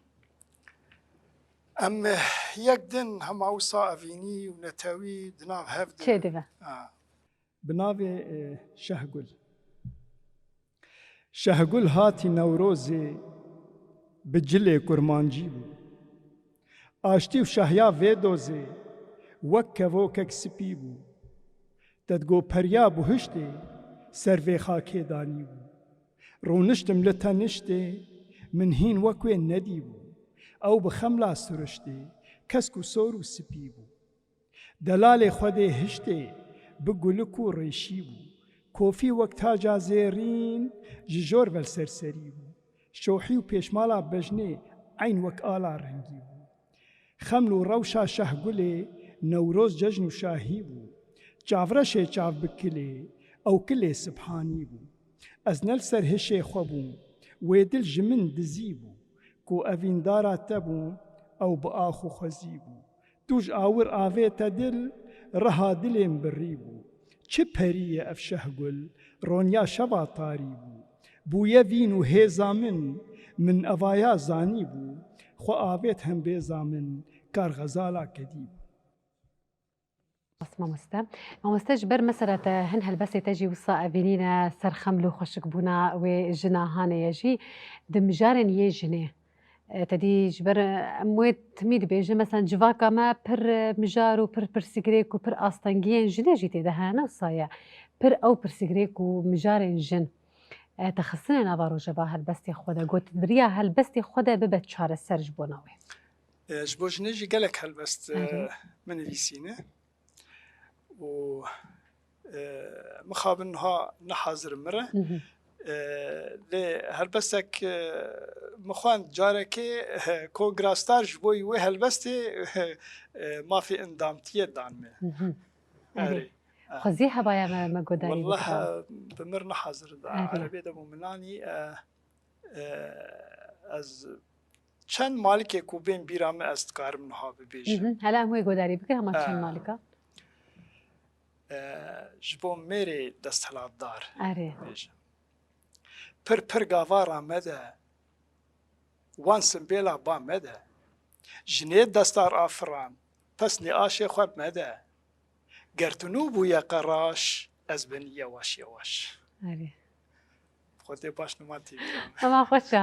Em, e, yek din hema wisa evînî û netewî di nav hev de. Çê dibe. Ha. Bi navê, e, Şehgul. Şehgul hatî Newrozê bi cilê kurmancî bû. Aştî û şahiya vê dozê wek kevokek spî bû. Te digot periya buhiştê ser vê xakê danî bû. Rûniştim li teniştê, min hîn wek wê nedîbû. Ew bi xemla siriştê, kesk û sor û spî bû. Delalê Xwedê hiştê, bi gulik û rêşî bû. Kofî wek taca zêrîn, ji jor ve li ser serî bû. Şohî û pêşmala bejnê eyn wek ala rengî bû. Xeml û rewşa Şehgulê, Newroz cejn û şahî bû. Çavreşê çav bi kilê, ew kilê sibhanî bû. Ez ne li ser hişê xwe bûm, Wê dil ji min dizî bû, ku evîndara te bû, ew bi ax û xwezî bû. Tu ji awir avê te dil, riha dilên birî bû. Çi perî ye ev şehgul, ronya şeva tarî bû. Bûye vîn û hêza min, min evaya zanî bû. Xwe avêt hembêza min, kar xezala kedî bû. Spas mamoste. Mamoste, ji ber mesela te hin helbestê te jî wisa evînîne ser xeml û xweşikbûna wê jina hanê ye jî di mijarên yê jinê. E, te dî ji ber, e, em wê timî dibêjin, mesela civaka me pir, e, mijar û pir pirsgirêk û pir astengiyên jinê jî tê de hene, wisa ye. Pir ew pirsgirêk û mijarên jin, e, te xistine nava rojeva helbestê xwe de, got, bi riya helbestê xwe de bibe çareser ji bona wê. E, ji bo jinê jî gelek helbest, e, Erê. min nivîsîne û, e, mixabin niha ne hazir in min re. Hı hı. E, lê helbestek, e, min xwend carekê, e, kongra star ji bo wê helbestê, e, mafê endamtiyê dan min. Hı hı. Erê. Erê. Xwezî hebaya me, me godarî Wallah, bikira. e, bi mir ne hazir in. Erê. Erebê de bû min anî, e, e, ez çend malikê ku bên bîra min ez dikarim niha Hı bibêjim. hı. Hele em wê godarî bikin, hema çend E, malika? e, ji bo mêrê desthilatdar Erê. bêjim. Pir pir gavara me de, wan simbêla ba me de. Jinê destar a firan, pesnê aşê xwe me de. Ger tu nû bûye qeraş, ez bin yewaş yewaş. Erê. Xwedê baş nima tê bîra me. Ema xweş e.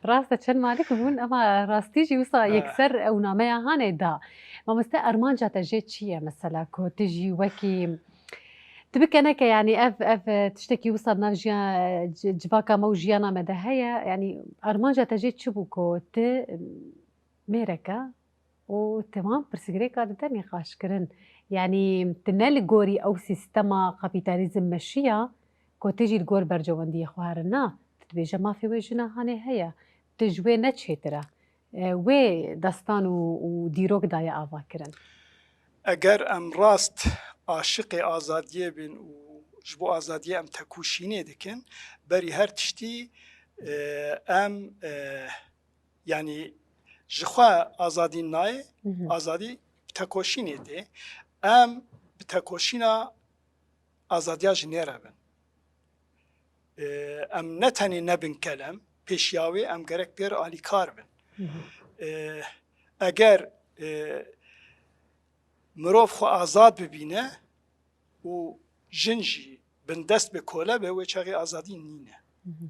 Rast e, çend malik bûn, ema rastî jî wisa Ha. yekser ew nameya hanê da. Mamoste, armanca te jê çi ye mesela, ku tu jî wekî, tu bike neke, yanî ev, ev, e, tiştekî wisa di nav jiya-, ci-, civaka me û jiyana me de heye, yanî armanca te jê çi bû ku tu, mêreke û te wan pirsgirêka dide nîqaşkirin. Yanî tu ne li gorî ew sîstema kapîtalîzm meşiya ku tu jî li gor berjewendiyê xwe here, na, tu dibêje mafê wê jina hanê heye. Tu ji wê ne çêtir e. E, wê destan û, û dîrok daye avakirin. Eger em rast aşiqê azadiyê bin û ji bo azadiyê em tekoşînê dikin, berî her tiştî, e, em, e, yanî ji xwe azadî nayê, Hı hı. azadî bi tekoşînê tê. Em bi tekoşîna azadiya jinê re bin. E, em ne tenê nebin kelem, pêşiya wê em gerek pê re alîkar bin. Hı hı. E, eger, e, mirov xwe azad bibîne û jin jî bindest bi kole be, wê çaxê azadî nîne. Hı hı.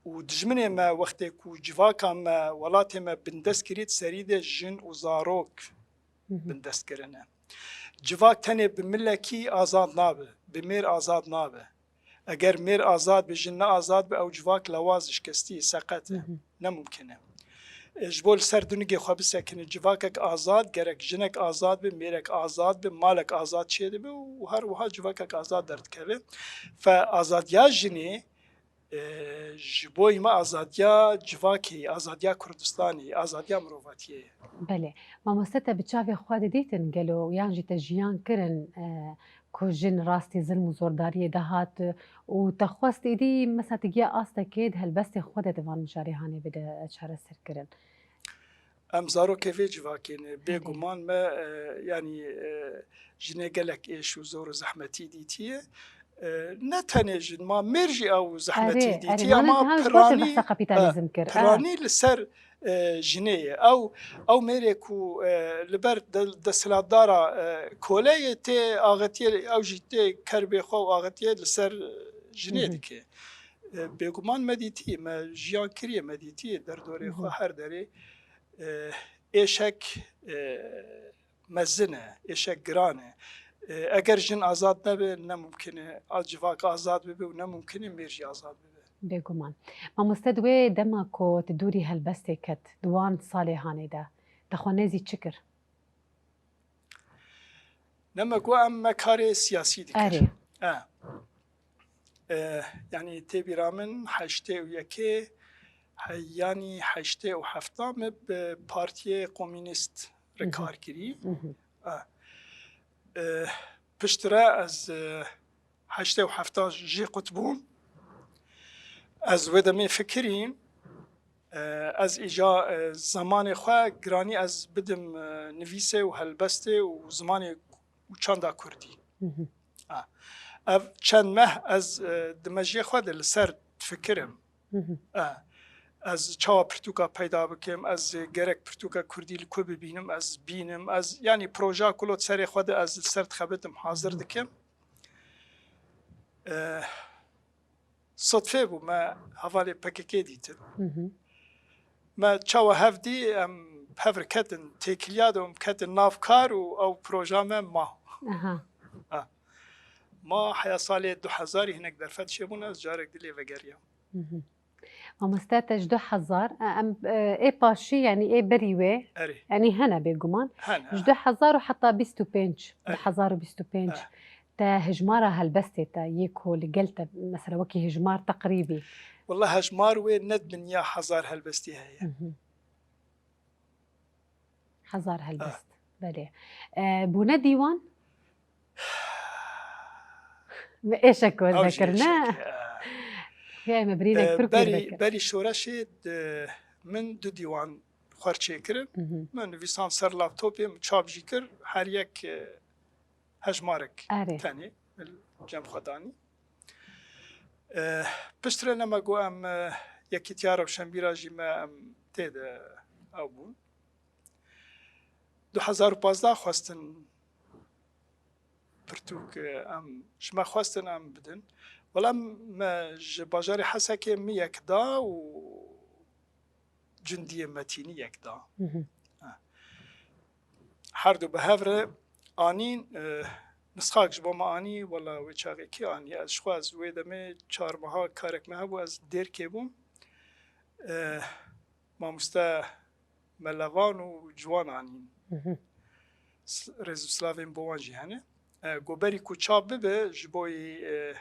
Û dijminê me wextê ku civaka me, welatê me bindest kirî, di serî de jin û zarok Hı hı. bindest kirine. Civak tenê bi milekî azad nabe, bi mêr azad nabe. Eger mêr azad be, jin ne azad be, ew civak lewaz, şikestî, seqet e. Hı hı. Ne mumkin e. E, ji bo li ser dunigê xwe bisekine, civakek azad, gerek jinek azad be, mêrek azad be, malek azad çêdibe û her wiha civakek azad derdikeve. Fe azadiya jinê, e, ji bo me azadiya civakê ye, azadiya Kurdistanê ye, azadiya mirovatiyê ye. Belê. Mamoste, te bi çavê xwe didîtin gelo yan jî te jiyan kirin, e, ku jin rastî zilm û zordariyê de hat û te xwest êdî mesela tu giya astekê di helbestê xwe de di van mijarê hanê bide çareserkirin? Em zarokê vê civakê ne. Erê. Bêguman me, e, yanî, e, jinê gelek êş û zor û zehmetî dîtiye. E, ne tenê jin, ma mêr jî ew zehmetî Erê, erê, dîtiye, ma niha ji bo te piranî, behsa kapîtalîzm e, kir, e. piranî li ser, e, jinê ye. Ew, ew mêrê ku, e, li ber de-, desthilatdara, e, koleyê tê axitiye, ew jî tê kerbê xwe û axitiye li ser, e, jinê Hı hı. dike. E, bêguman me dîtî, me jiyan kiriye, me dîtî derdorê xwe Hı hı. her derê, e, êşek, e, mezin e, êşek giran e. E, eger jin azad nebe, ne mumkin e a civak azad bibe û ne mumkin e mêr jî azad bibe. Bêguman. Mamoste, di wê dema ku tu dûrî helbestê ket, di wan salê hanê de, te xwe nêzî çi kir? Dema ku em me karê siyasî dikir. Erê. E. E, yanî tê bîra min heştê û yekê, he-, yanî heştê û hefta me bi Partiyê Komînîst re Hı hı. kar kirî. Hı hı. E. E, piştre ez, e, heştê û hefta jê qut bûm. Ez wê demê fikirîm, E, ez îca, e, zemanê xwe giranî ez bidim, e, nivîsê û helbestê û zimanê û çanda kurdî. Hı hı. Ha. Ev çend meh ez, e, di mejiyê xwe de li ser difikirim. Hı hı. E, ez çawa pirtûka peyda bikim, ez gerek pirtûka kurdî li ku bibînim, ez bînim, ez, yanî projeya ku li serê xwe de ez li ser dixebitim, hazir dikim. E, Sodfê bû, me hevalê P K K dîtin. Hı hı. Me çawa hev dî, em hev re ketin têkiliya de, em ketin nav kar û ew proja me ma. Aha. Ha. Ma heya salê du hezarî hinek derfet çêbûn, ez carek dilê vegeriyam. Hı hı. Mamoste, te ji du hezar, e, em, e, ê paşî, yanî ê berî wê, Erê. yanî hene bêguman. Hene. Ji du hezar û heta bîst û pênc, Erê. du hezar û bîst û pênc. Eh. Te hejmara helbestê te yê ku li gel te, mesela wekî hejmar teqrîbî? Wela hejmar wê ne di bin ya hezar helbestî heye. Hı hı. Hezar helbest. Ah. Belê. E, bûne dîwan? Me êşek ku Ew jî vekir, ne? êşek, e. Xuya me birînek E, pir ku berî, vekir. Berî şoreşê de min du dîwan xwe çêkirin. Hı hı. Min nivîsan ser laptopê, min çap jî kir. Her yek, e, hejmarek Erê. tenê li cem xwe danî. Eh, piştre ne me got em, eh, Yekîtiya Rewşenbîra jî me em tê de ew bûn. Du hezar û pazdeh xwestin pirtûk, eh, em, ji me xwestin em bidin. Wela me ji bajarê Hesekê min yek da û Cundiyê Metînî yek da. Hı hı. Ha. Her du bi hev re anîn, e, nisxak ji bo me anî, wela wê çaxê kê anî? Ez ji xwe, ez wê demê çar meha karek me hebû, ez Dêrkê bûm. E, mamoste Melevan û Ciwan anîn. Hı hı. S-, rêz û silavên bo wan jî hene. E, goberî ku çap bibe, ji bo yî, e,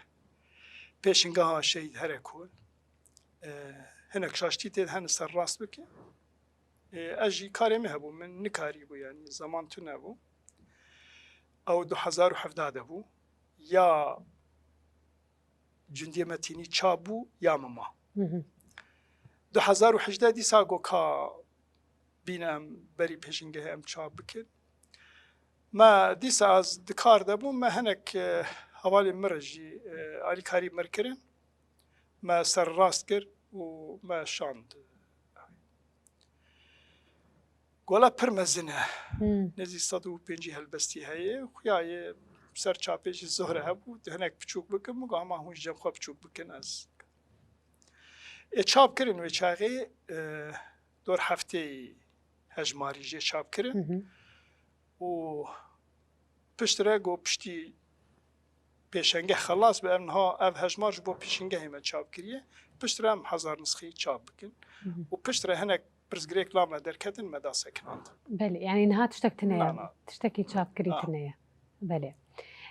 pêşingeha Şehîd Herekol. E, hinek şaştî tê de hene ser rast bike. E, ez jî karê min hebû, min nikarîbû, yanî zeman tune bû. Ew du hezar û hevdeh de bû. Ya Cundiyê Metînî çap bû, ya min ma. Hı hı. Du hezar û hejdeh dîsa got ka bîne em berî pêşingehê em çap bikin. Me dîsa ez di kar de bûm, me hinek, e, hevalên min re jî, e, alîkarî min re kirin. Me ser rast kir û me şand. Gola pir mezin e. Hmm. Nêzî sed û pêncî helbestî heye. Xuya ye ser çapê jî zor e hebû. Hinek piçûk bikim, min got, ama hûn ji cem xwe piçûk bikin, ez. Ê çap kirin wê çaxê, e, dor hefteyî hejmarî jê çap kirin. Hı hı. Û piştre got piştî pêşengeh xelas be, ev niha ev hejmar ji bo pêşengehê me çap kiriye. Piştre em hezar nisxeyî çap bikin. Hı hı. Û piştre hinek pirsgirêk la me derketin, me da sekinandin. Belê, yanî niha tiştek tune ye. Na, na. Tiştekî çapkirî Na. tune ye. Belê.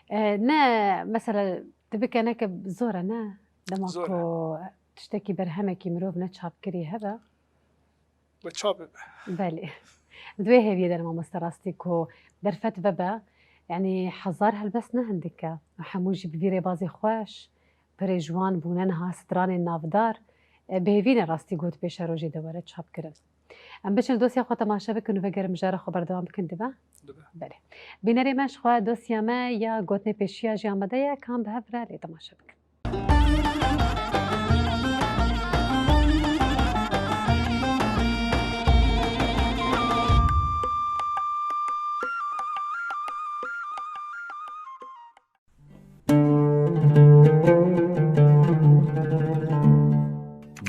E, ne, mesela, tu bike neke zor e, ne? Dema Zor e. ku tiştekî berhemekî mirov ne çapkirî hebe? Bi çap bibe. Belê. Di wê hêviyê de mamoste rastî ku derfet vebe, yanî hezar helbest ne hindik e. Hemû jî bi vî rêbazê xweş, pirê ji wan bûne niha stranên navdar. E, bi hêvî ne rastî got pêşerojê de were çapkirin. Em biçin li dosya xwe temaşe bikin û vegerin mijara xwe berdewam bikin dibe? Dibe. Belê. Bînerê me ji xwe dosya me ya gotinê pêşiya jî amade ye, kan bi hev re lê temaşe bikin.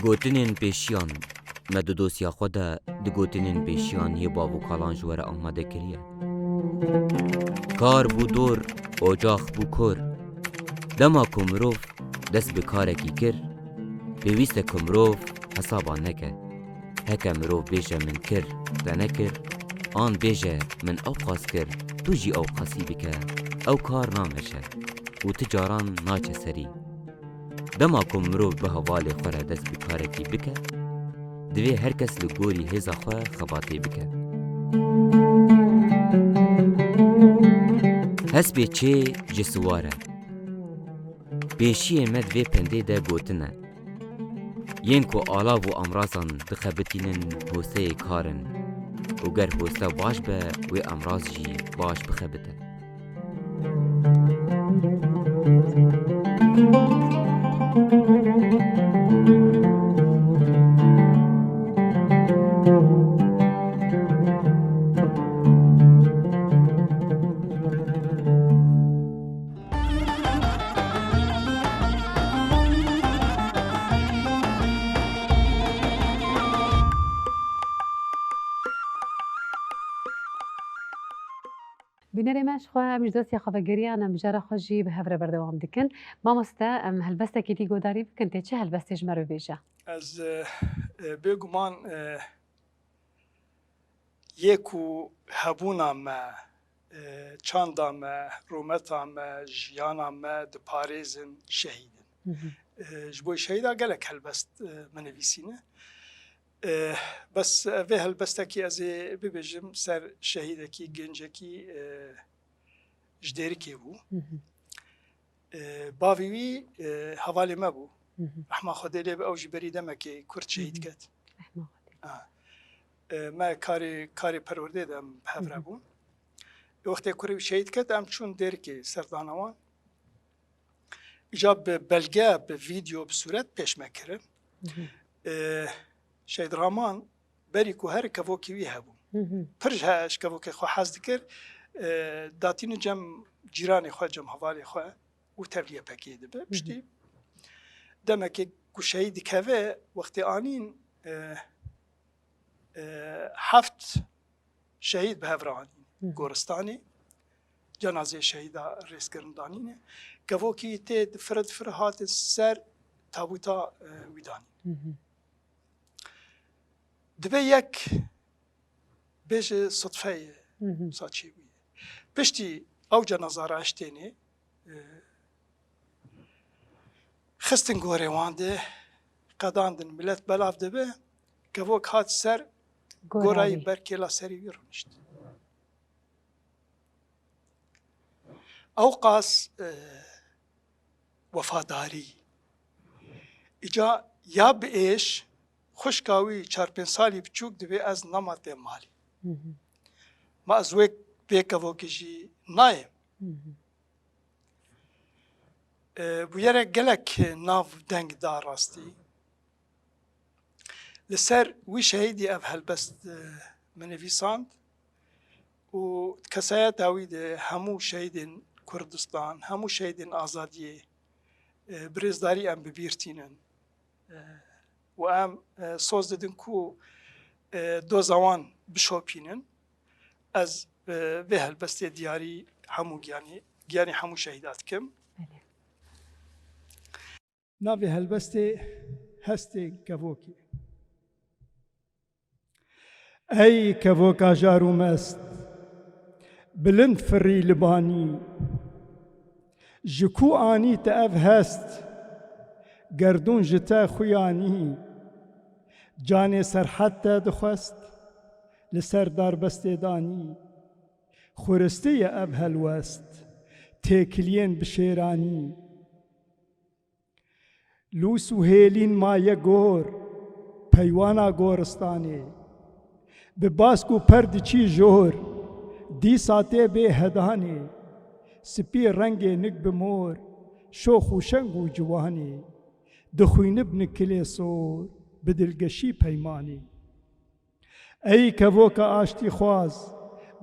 Gotinên pêşiyan. Me di dosya xwe de di gotinên pêşiyan yê bav û kalan ji we re amade kiriye. Kar bû dor, ocax bû kor. Dema ku mirov dest bi karekî kir, pêwîst e ku mirov hesaba neke. Heke mirov bêje min kir, te nekir, an bêje min ewqas kir, tu jî ewqasî bike, ew kar nameşe û ti caran naçe serî. Dema ku mirov bi hevalê xwe re dest bi karekî bike, divê her kes li gorî hêza xwe xebatê bike. Hespê çê ji siwar e. Pêşiyê me di vê pendê de gotine, Yên ku alav û amrazan dixebitînin hosteyê kar in û ger hoste baş be, wê amraz jî baş bixebite. Bînerê me, ji xwe em ji dostiya xwe vegeriyan, em mijara xwe jî bi hev re berdewam dikin. Mamoste, em helbestekî dî guhdarî bikin, tê çi helbestê ji me re bêje? Ez, e, e, bêguman, e, yê ku hebûna me, e, çanda me, rûmeta me, jiyana me diparêzin şehîd in. Hı hı. E, ji bo şehîda gelek helbest, e, min nivîsîne. E, bes vê helbestekî ez ê bibêjim ser şehîdekî gencekî, e, ji Dêrikê bû. Hı hı. E, bavê wî, e, hevalê me bû. Hı hı. Rehma Xwedê lê be, ew jî berî demekê kurt şehîd ket. Rehma Xwedê. Ha. E, me karê, karê perwerdê de em bi hev re bûn. E, wextê kurê wî şehîd ket, em çûn Dêrikê serdana wan. Îca bi belge, bi vîdeo, bi sûret pêş me kirin. Hı hı. E, Şehîd Raman berî ku here kevokê wî hebû. Hı hı. Pir ji he-, ji kevokê xwe hez dikir, e, datîne cem cîranê xwe, cem hevalê xwe û tevliye pekê dibe. Hı hı. Piştî demekê ku şehîd dikeve, wextê anîn, e, e, heft şehîd bi hev re anîn. Hı hı. Goristanê, cenazeyê şehîda rêzkirin danîne. Kevokî tê difire difire hatin ser tabûta, e, wî danîn. Hı hı. Dibe yek bêje sudfeyê, hı hı, wisa çêbûye. Piştî ew cenaza raştênê, e, xistin gorê wan de, qedandin, milet belav dibe, kevok hat ser gora wî, gorayê ber kêla serê wî rûnişt. Ew qas, e, wefadarî. Îca ya bi êş, xwişka wî çar pênc salî biçûk dibê ez nema tê malê. Hı hı. Ma ez wê vê kevokê jî nayêm. Hı hı. E, bûyerek gelek nav deng da rastî. Li ser wî şehîdî ev helbest, e, min nivîsand û kesayeta wî de hemû şehîdên Kurdistan, hemû şehîdên azadiyê, e, bi rêzdarî em bi bîr tînin. E, û em, e, soz didin ku, e, doza wan bişopînin. Ez, e, vê helbestê diyarî hemû giyanî, giyanî hemû şehîda dikim. Belê. Navê helbestê Hestê Kevokê. Ey kevoka jar û mest, bilind firî li banî. Ji ku anî te ev hest? Gerdûn ji te xuyanî. Canê Serhed te dixwest, li ser darbestê danî. Xuristî ye ev helwest, têkiliyên bi şêranî. Lûs û hêlîn maye gor, peywana goristanê. Bi bask û per diçî jor, dîsa tê bê hedanê. Spî rengê nik bi mor, şox û şeng û ciwanê. Dixwînibni kilê sor, bi dilgeşî peymanê. Ey kevoka aştîxwaz,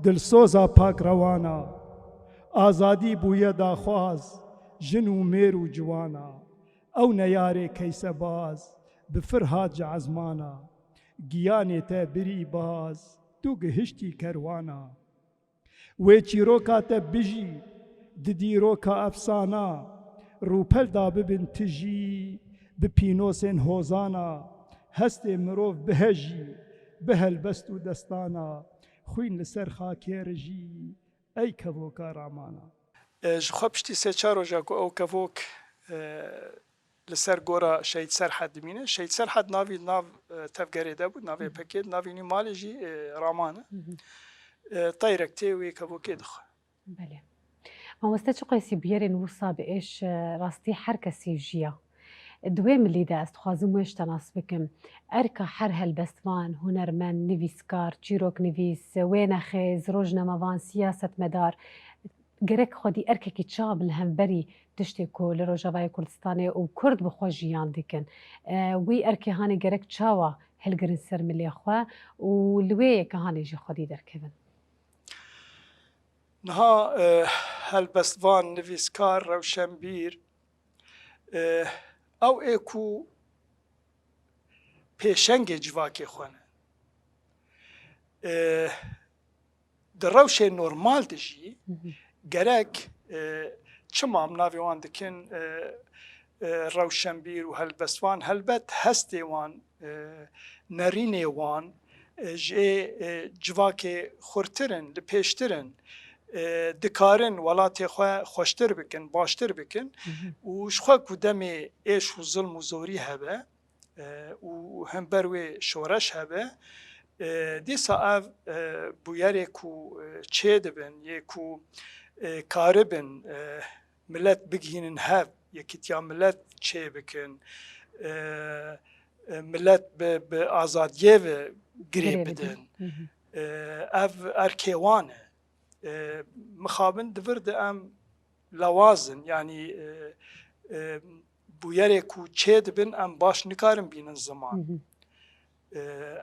dilsoza pakrewana, azadî bûye daxwaz, jin û mêr û ciwana. Ew neyarê keysebaz, bi fir hat ji ezmana, giyanê te birî baz, tu gihiştî kerwana. Wê çîroka te bijî, di dîroka efsana, rûpel da bibin tijî, bi pînosên hozana, hestê mirov bihejî, bi helbest û destana, xwîn li ser xakê rijî, ey kevoka ramana. E, ji xwe piştî sê çar roja ku ew kevok, e, li ser gora Şehîd Serhed dimîne. Şehîd Serhed navî nav, e, tevgerê de bû, navê Hı hı. pekê, navî nî malê jî, e, Raman e. Hı hı. E, teyrek tê wê kevokê dixwe. Belê. Mamoste, çi qasî bûyerên wisa bi êş, e, rastî her kesî jiya. Di wê milî de ez dixwazim wê ji te nas bikim. Erka her helbestvan, hunermend, nivîskar, çîroknivîs, wênexêz, rojnamevan, siyasetmedar, gerek xwedî erkekî çawa bin li hemberî tiştê ku li Rojavayê Kurdistanê û Kurd bi xwe jiyan dikin. E, wî erkê hanê gerek çawa hilgirin ser milê xwe û li wê yeke hanê jî xwedî derkevin? Niha, e, helbestvan, nivîskar, rewşenbîr, e, ew ê ku pêşengê civakê xwe ne. E, di rewşê normal de jî Hı hı. gerek, e, çima em navê wan dikin, e, e, rewşenbîr û helbestvan, helbet hestê wan, e, nerînê wan, e, ji ê, e, civakê xurtir in, li pêştir in, e, dikarin welatê xwe xweştir bikin, baştir bikin Hı hı. û ji xwe ku demê êş û zilm û zorî hebe, e, û hember wê şoreş hebe, e, dîsa ev, e, bûyerê ku, e, çê dibin, yê ku, e, karibin, e, milet bigihînin hev, yekîtiya milet çê bikin, e, e, milet bi, bi azadiyê ve girê Girê bidin. bidin. Hı hı. E, ev erkê wan e. E, mixabin di vir de em lawaz in, yanî, e, e, bûyerê ku çê dibin em baş nikarin bînin ziman. Hı hı. E,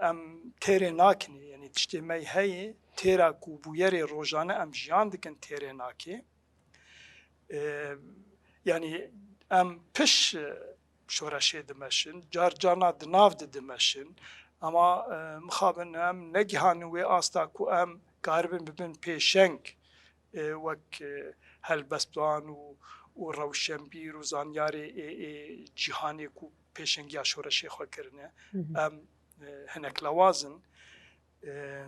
em têrê nakinê, yanî tiştê me heye, têra ku bûyerê rojane em jiyan dikin têrê nakê. E, yanî em piş, e, şoreşê dimeşin, car carna di nav de dimeşin. Ama, e, mixabin em negihanin wê asta ku em karibin bibin pêşeng, e, wek, e, helbestvan û, û rewşenbîr û zanyarê ê, ê cîhanê ku pêşengiya şoreşê xwe kirine. Hı hı. Em, e, hinek lawaz in. E,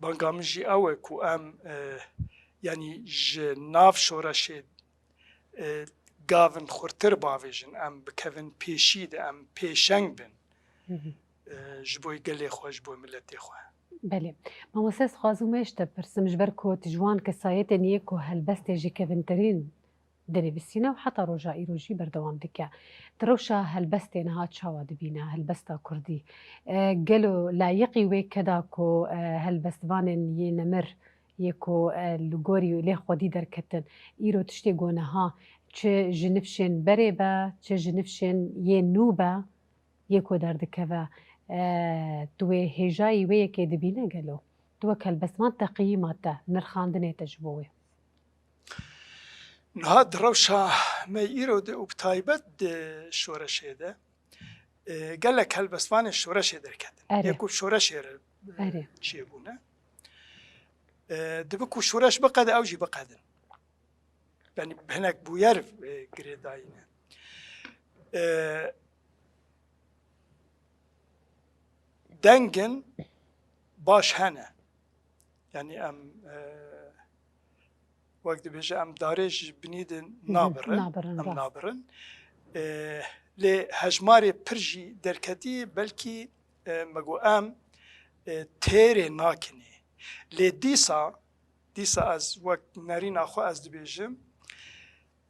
Banga min jî ew e ku em, e, yanî ji nav şoreşê, e, gavin xurtir bavêjin, em bikevin pêşî de, em pêşeng bin, Hı hı. e, ji bo gelê xwe, ji bo miletê xwe. Belê. Mamoste, ez dixwazim wê ji te pirsim, ji ber ku tu ji wan kesayetên yê ku helbestê ji kevintirîn dinivîsîne û heta roja îro jî berdewam dike. Di rewşa helbestê niha çawa dibîne, helbesta kurdî? E, gelo layiqî wê keda ku, e, helbestvanên yê nemir, yê ku, e, li gorî lê xwedî derketin, îro tiştê ku niha çi ji nifşên berê be, çi ji nifşên yê nû be, yê ku derdikeve, e, tu wê hêjayî wê yekê dibîne gelo? Tu wek helbestvan teqiyîma te, nirxandinê te ji bo wê? Niha di rewşa me îro de û bi taybet di şoreşê de, e, gelek helbestvanên şoreşê derketin. Erê. Yê ku şoreşê re, e, Erê. çêbûne. E, dibe ku şoreş biqede, ew jî biqedin. Yanî hinek bûyer, e, girêdayî ne. E, dengin baş hene. Yanî em, e, wek dibêje, em darê ji binî de Hı hı, nabirin, nabirin, em rast. nabirin. E, lê hejmarê pir jî derketî, belkî, e, me got em, e, têrê nakinê. Lê dîsa, dîsa ez wek nerîna xwe ez dibêjim,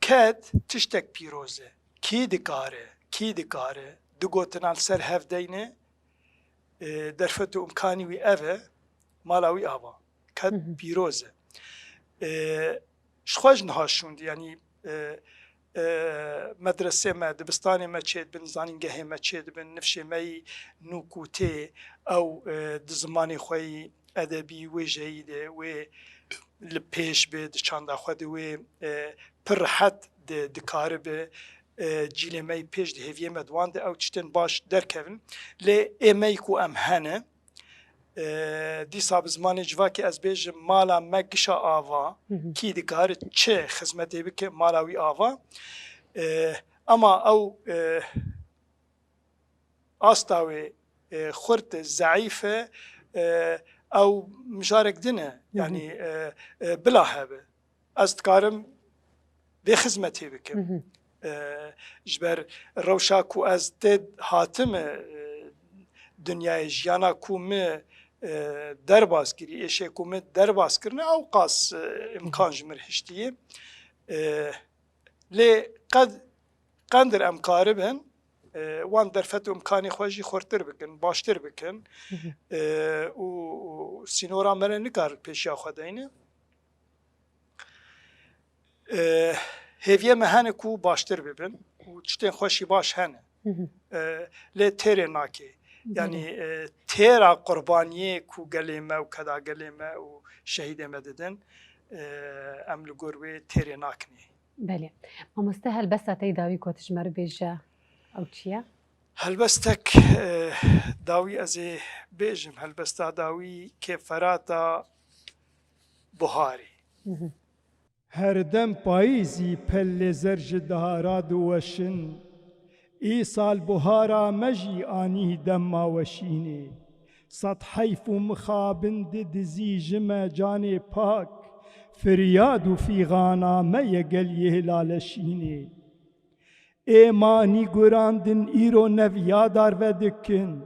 ked tiştek pîroz e. Kî dikare, kî dikare du gotina li ser hev deyne, e, derfet û imkanî wî ev e, mala wî ava. Ked Hı hı. pîroz e. E, ji xwe ji niha şûndî, yanî, e, e, medresê me, dibistanê me çêdibin, zanîngehê me çêdibin, nifşê me yî nû ku tê ew, e, di zimanê xwe yî edebî, wêjeyî de wê li pêş be, di çanda xwe de wê, e, pir rehet di, dikaribe, e, cîlê me yî pêş di hêviyê me di wan de ew tiştên baş derkevin. Lê ê me yî ku em hene, e, dîsa bi zimanê civakê ez bêjim, mala me gişa ava, Hı hı. kî dikare çi xizmetê bike, mala wî ava. E, ema ew, e, asta wê, e, xurt e, zeîf e, e, ew mijarek din e. Hı hı. Yanî, e, e, bila hebe. Ez dikarim vê xizmetê bikim. Hı hı. E, ji ber rewşa ku ez tê hatime, e, dinyayê jiyana ku min, e, derbas kirî, êşê ku min derbas kirine, ew qas, e, Hı hı. imkan ji min hiştiye. E, lê qed qendir em karibin, e, wan derfet û imkanê xwe jî xurtir bikin, baştir bikin, e, û, û sînora me re nikar pêşiya xwe deyne. E, hêviyê me hene ku baştir bibin û tiştên xweşî baş hene. E, lê têrê nake. Yanî, e, têra qurbaniyê ku gelê me û keda gelê me û şehîdê me didin, e, em li gor wê têrê nakinê. Belê. Mamoste, helbesta te yê dawî ku tu ji me re bêje, ew çi ye? Helbestek, e, dawî ez ê bêjim, helbesta dawî kêfferata buharê. Her dem payîzî pelê zer ji dahara diweşin. Îsal buhara me jî anî dema weşînê. Sed heyf û mixabin di dizî ji me canê pak. Firyad û fîxana me ye gel yê laleşînê. Ê manî gurandin îro nev ya darve dikin.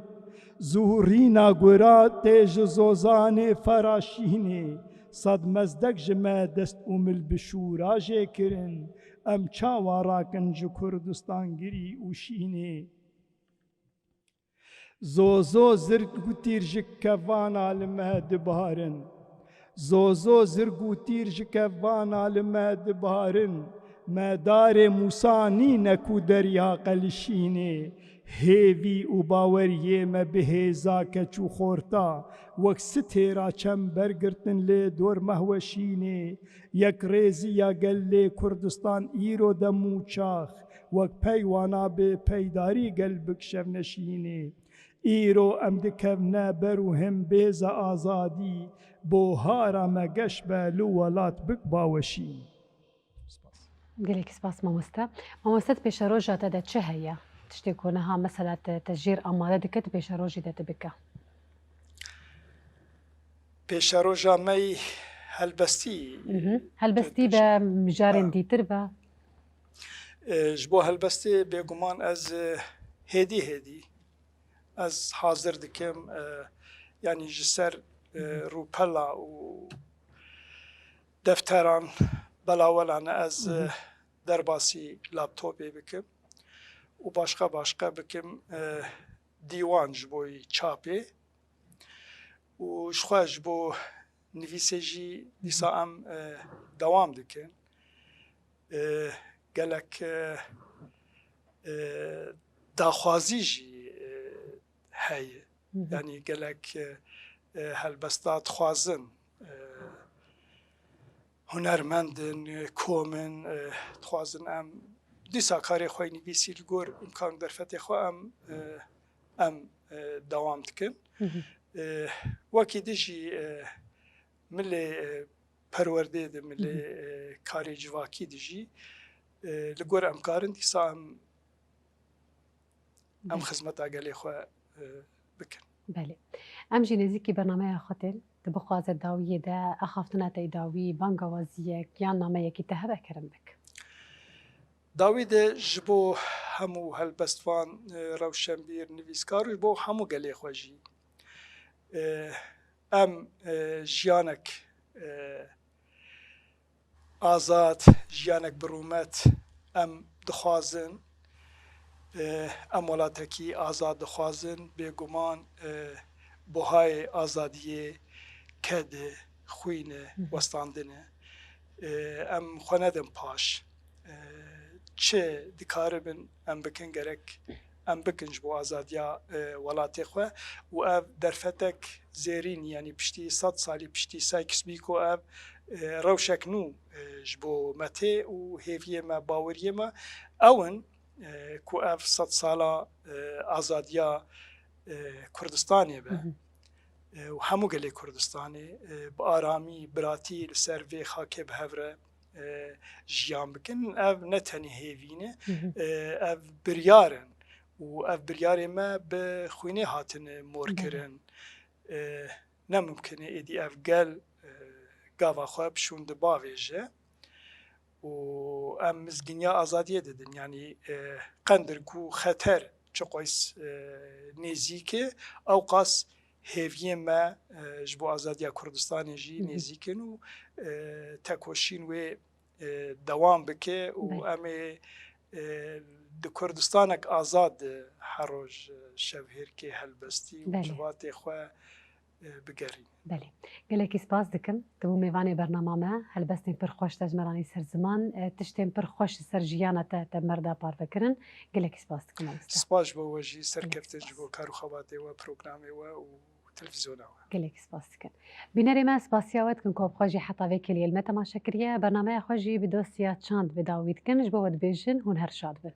Zuhurîna gura tê ji zozanê feraşînê. Sed mezdek ji me dest û mil bi şûra jê kirin. Em çawa rakin ji Kurdistan girî û şînê? Zozo zirg û tîr ji kevana li me dibarin. Zozo zirg û tîr ji kevana li me dibarin. Me darê Mûsa nîne ku derya qelişînê. Hêvî û baweriyê me bi hêza keç û xorta, wek sitêra çember girtin lê dor me weşînê. Yekrêziya gelê Kurdistan îro dem û çax, wek peywana bê peydarî gel bikşevne şînê. Îro em dikevne ber û him bêza azadî, bohara me geş be li welat bik baweşîn. Spas. Gelekî spas mamoste. Mamoste, di pêşeroja te de çi heye? Tiştê ku niha mesela te, te jêr amade dike, di pêşerojê de tu bike? Pêşeroja me yî helbestî. Mhm. Helbestî be, mijarên dîtir be. E, ji bo helbestê bêguman ez, e, hêdî hêdî ez hazir dikim, e, yanî ji ser, e, rûpela û defteran belawelane ez, e, derbasî laptopê bikim û başqa başqa bikim, e, dîwan ji bo çapê û ji xwe ji bo nivîsê jî dîsa em, e, dewam dikin. E, gelek, e, e, daxwazî jî, e, heye. Hı hı. Yanî gelek, e, e, helbesta dixwazin, e, hunermend in, e, kom in, e, dixwazin em dîsa karê xwe yê nivîsî li gor îmkan û derfetê xwe em, e, em, e, dewam dikin. Hı hı. E, wekî din jî, e, milê, e, perwerdê de, milê, Hı hı. e, karê civakî de jî, e, li gor em karin dîsa em, em Belê. xizmeta gelê xwe, e, bikin. Belê. Em jî nêzîkî bernameya xwe tên. Tu bixwaze dawiyê de axaftina te yê dawî, bangawaziyek yan nameyekî te hebe kerem bik. Dawî de ji bo hemû helbestvan, e, rewşenbîr, nivîskar û ji bo hemû gelê xwe jî, e, em, e, jiyanek, e, azad, jiyanek bi rûmet em dixwazin. E, em welatekî azad dixwazin. Bêguman, e, buhayê azadiyê ked e, xwîn e, Hı hı. westandin e. E, em xwe nedin paş. E, çi dikaribin em bikin, gerek em bikin ji bo azadiya, e, welatê xwe û ev derfetek zêrîn, yanî piştî sed salî, piştî Sykes-Picot ev, e, rewşek nû, e, ji bo me tê û hêviyê me, baweriyê me ew in, e, ku ev sed sala, e, azadiya, e, Kurdistanê be. Hı hı. E, û hemû gelê Kurdistanê, e, bi aramî, biratî li ser vê xakê bi hev re, e, jiyan bikin. Ev ne tenê hêvî ne, Hı hı. e, ev biryar in û ev biryarê me bi xwînê hatine mor Belê. kirin. E, ne mimkin e êdî ev gel, e, gava xwe bi şûnde bavêje. Û em mizgîniya azadiyê didin. Yanî, e, qendir ku xeter çiqas, e, nêzîk e, ewqas hêviyên me, e, ji bo azadiya Kurdistanê jî Hı hı. nêzîk in û, e, tekoşîn wê, e, dewam bike û Belê. em ê, e, di Kurdistanek azad, e, her roj, e, şevhêrkê helbestî û Belê. civatê xwe, e, bigerîne. Belê. Gelekî spas dikim. Tu bû mêvanê bernama me. Helbestên pir xweş te ji me re nî ser ziman. E, tiştên pir xweş li ser jiyana te, te me re da parve kirin. Gelekî spas dikim, mamoste. Spas ji bo we jî, serkeftin ji bo kar û xebatê we, programê we û televîzyona we. Gelekî spas dikim. Bînerê me, spasiya we dikin ku bi xwe jî heta vê kêliyê li me temaşe kiriye. Bernameya xwe jî bi dosiya çand bi dawî dikin. Ji bo we dibêjin, hûn her şad bin.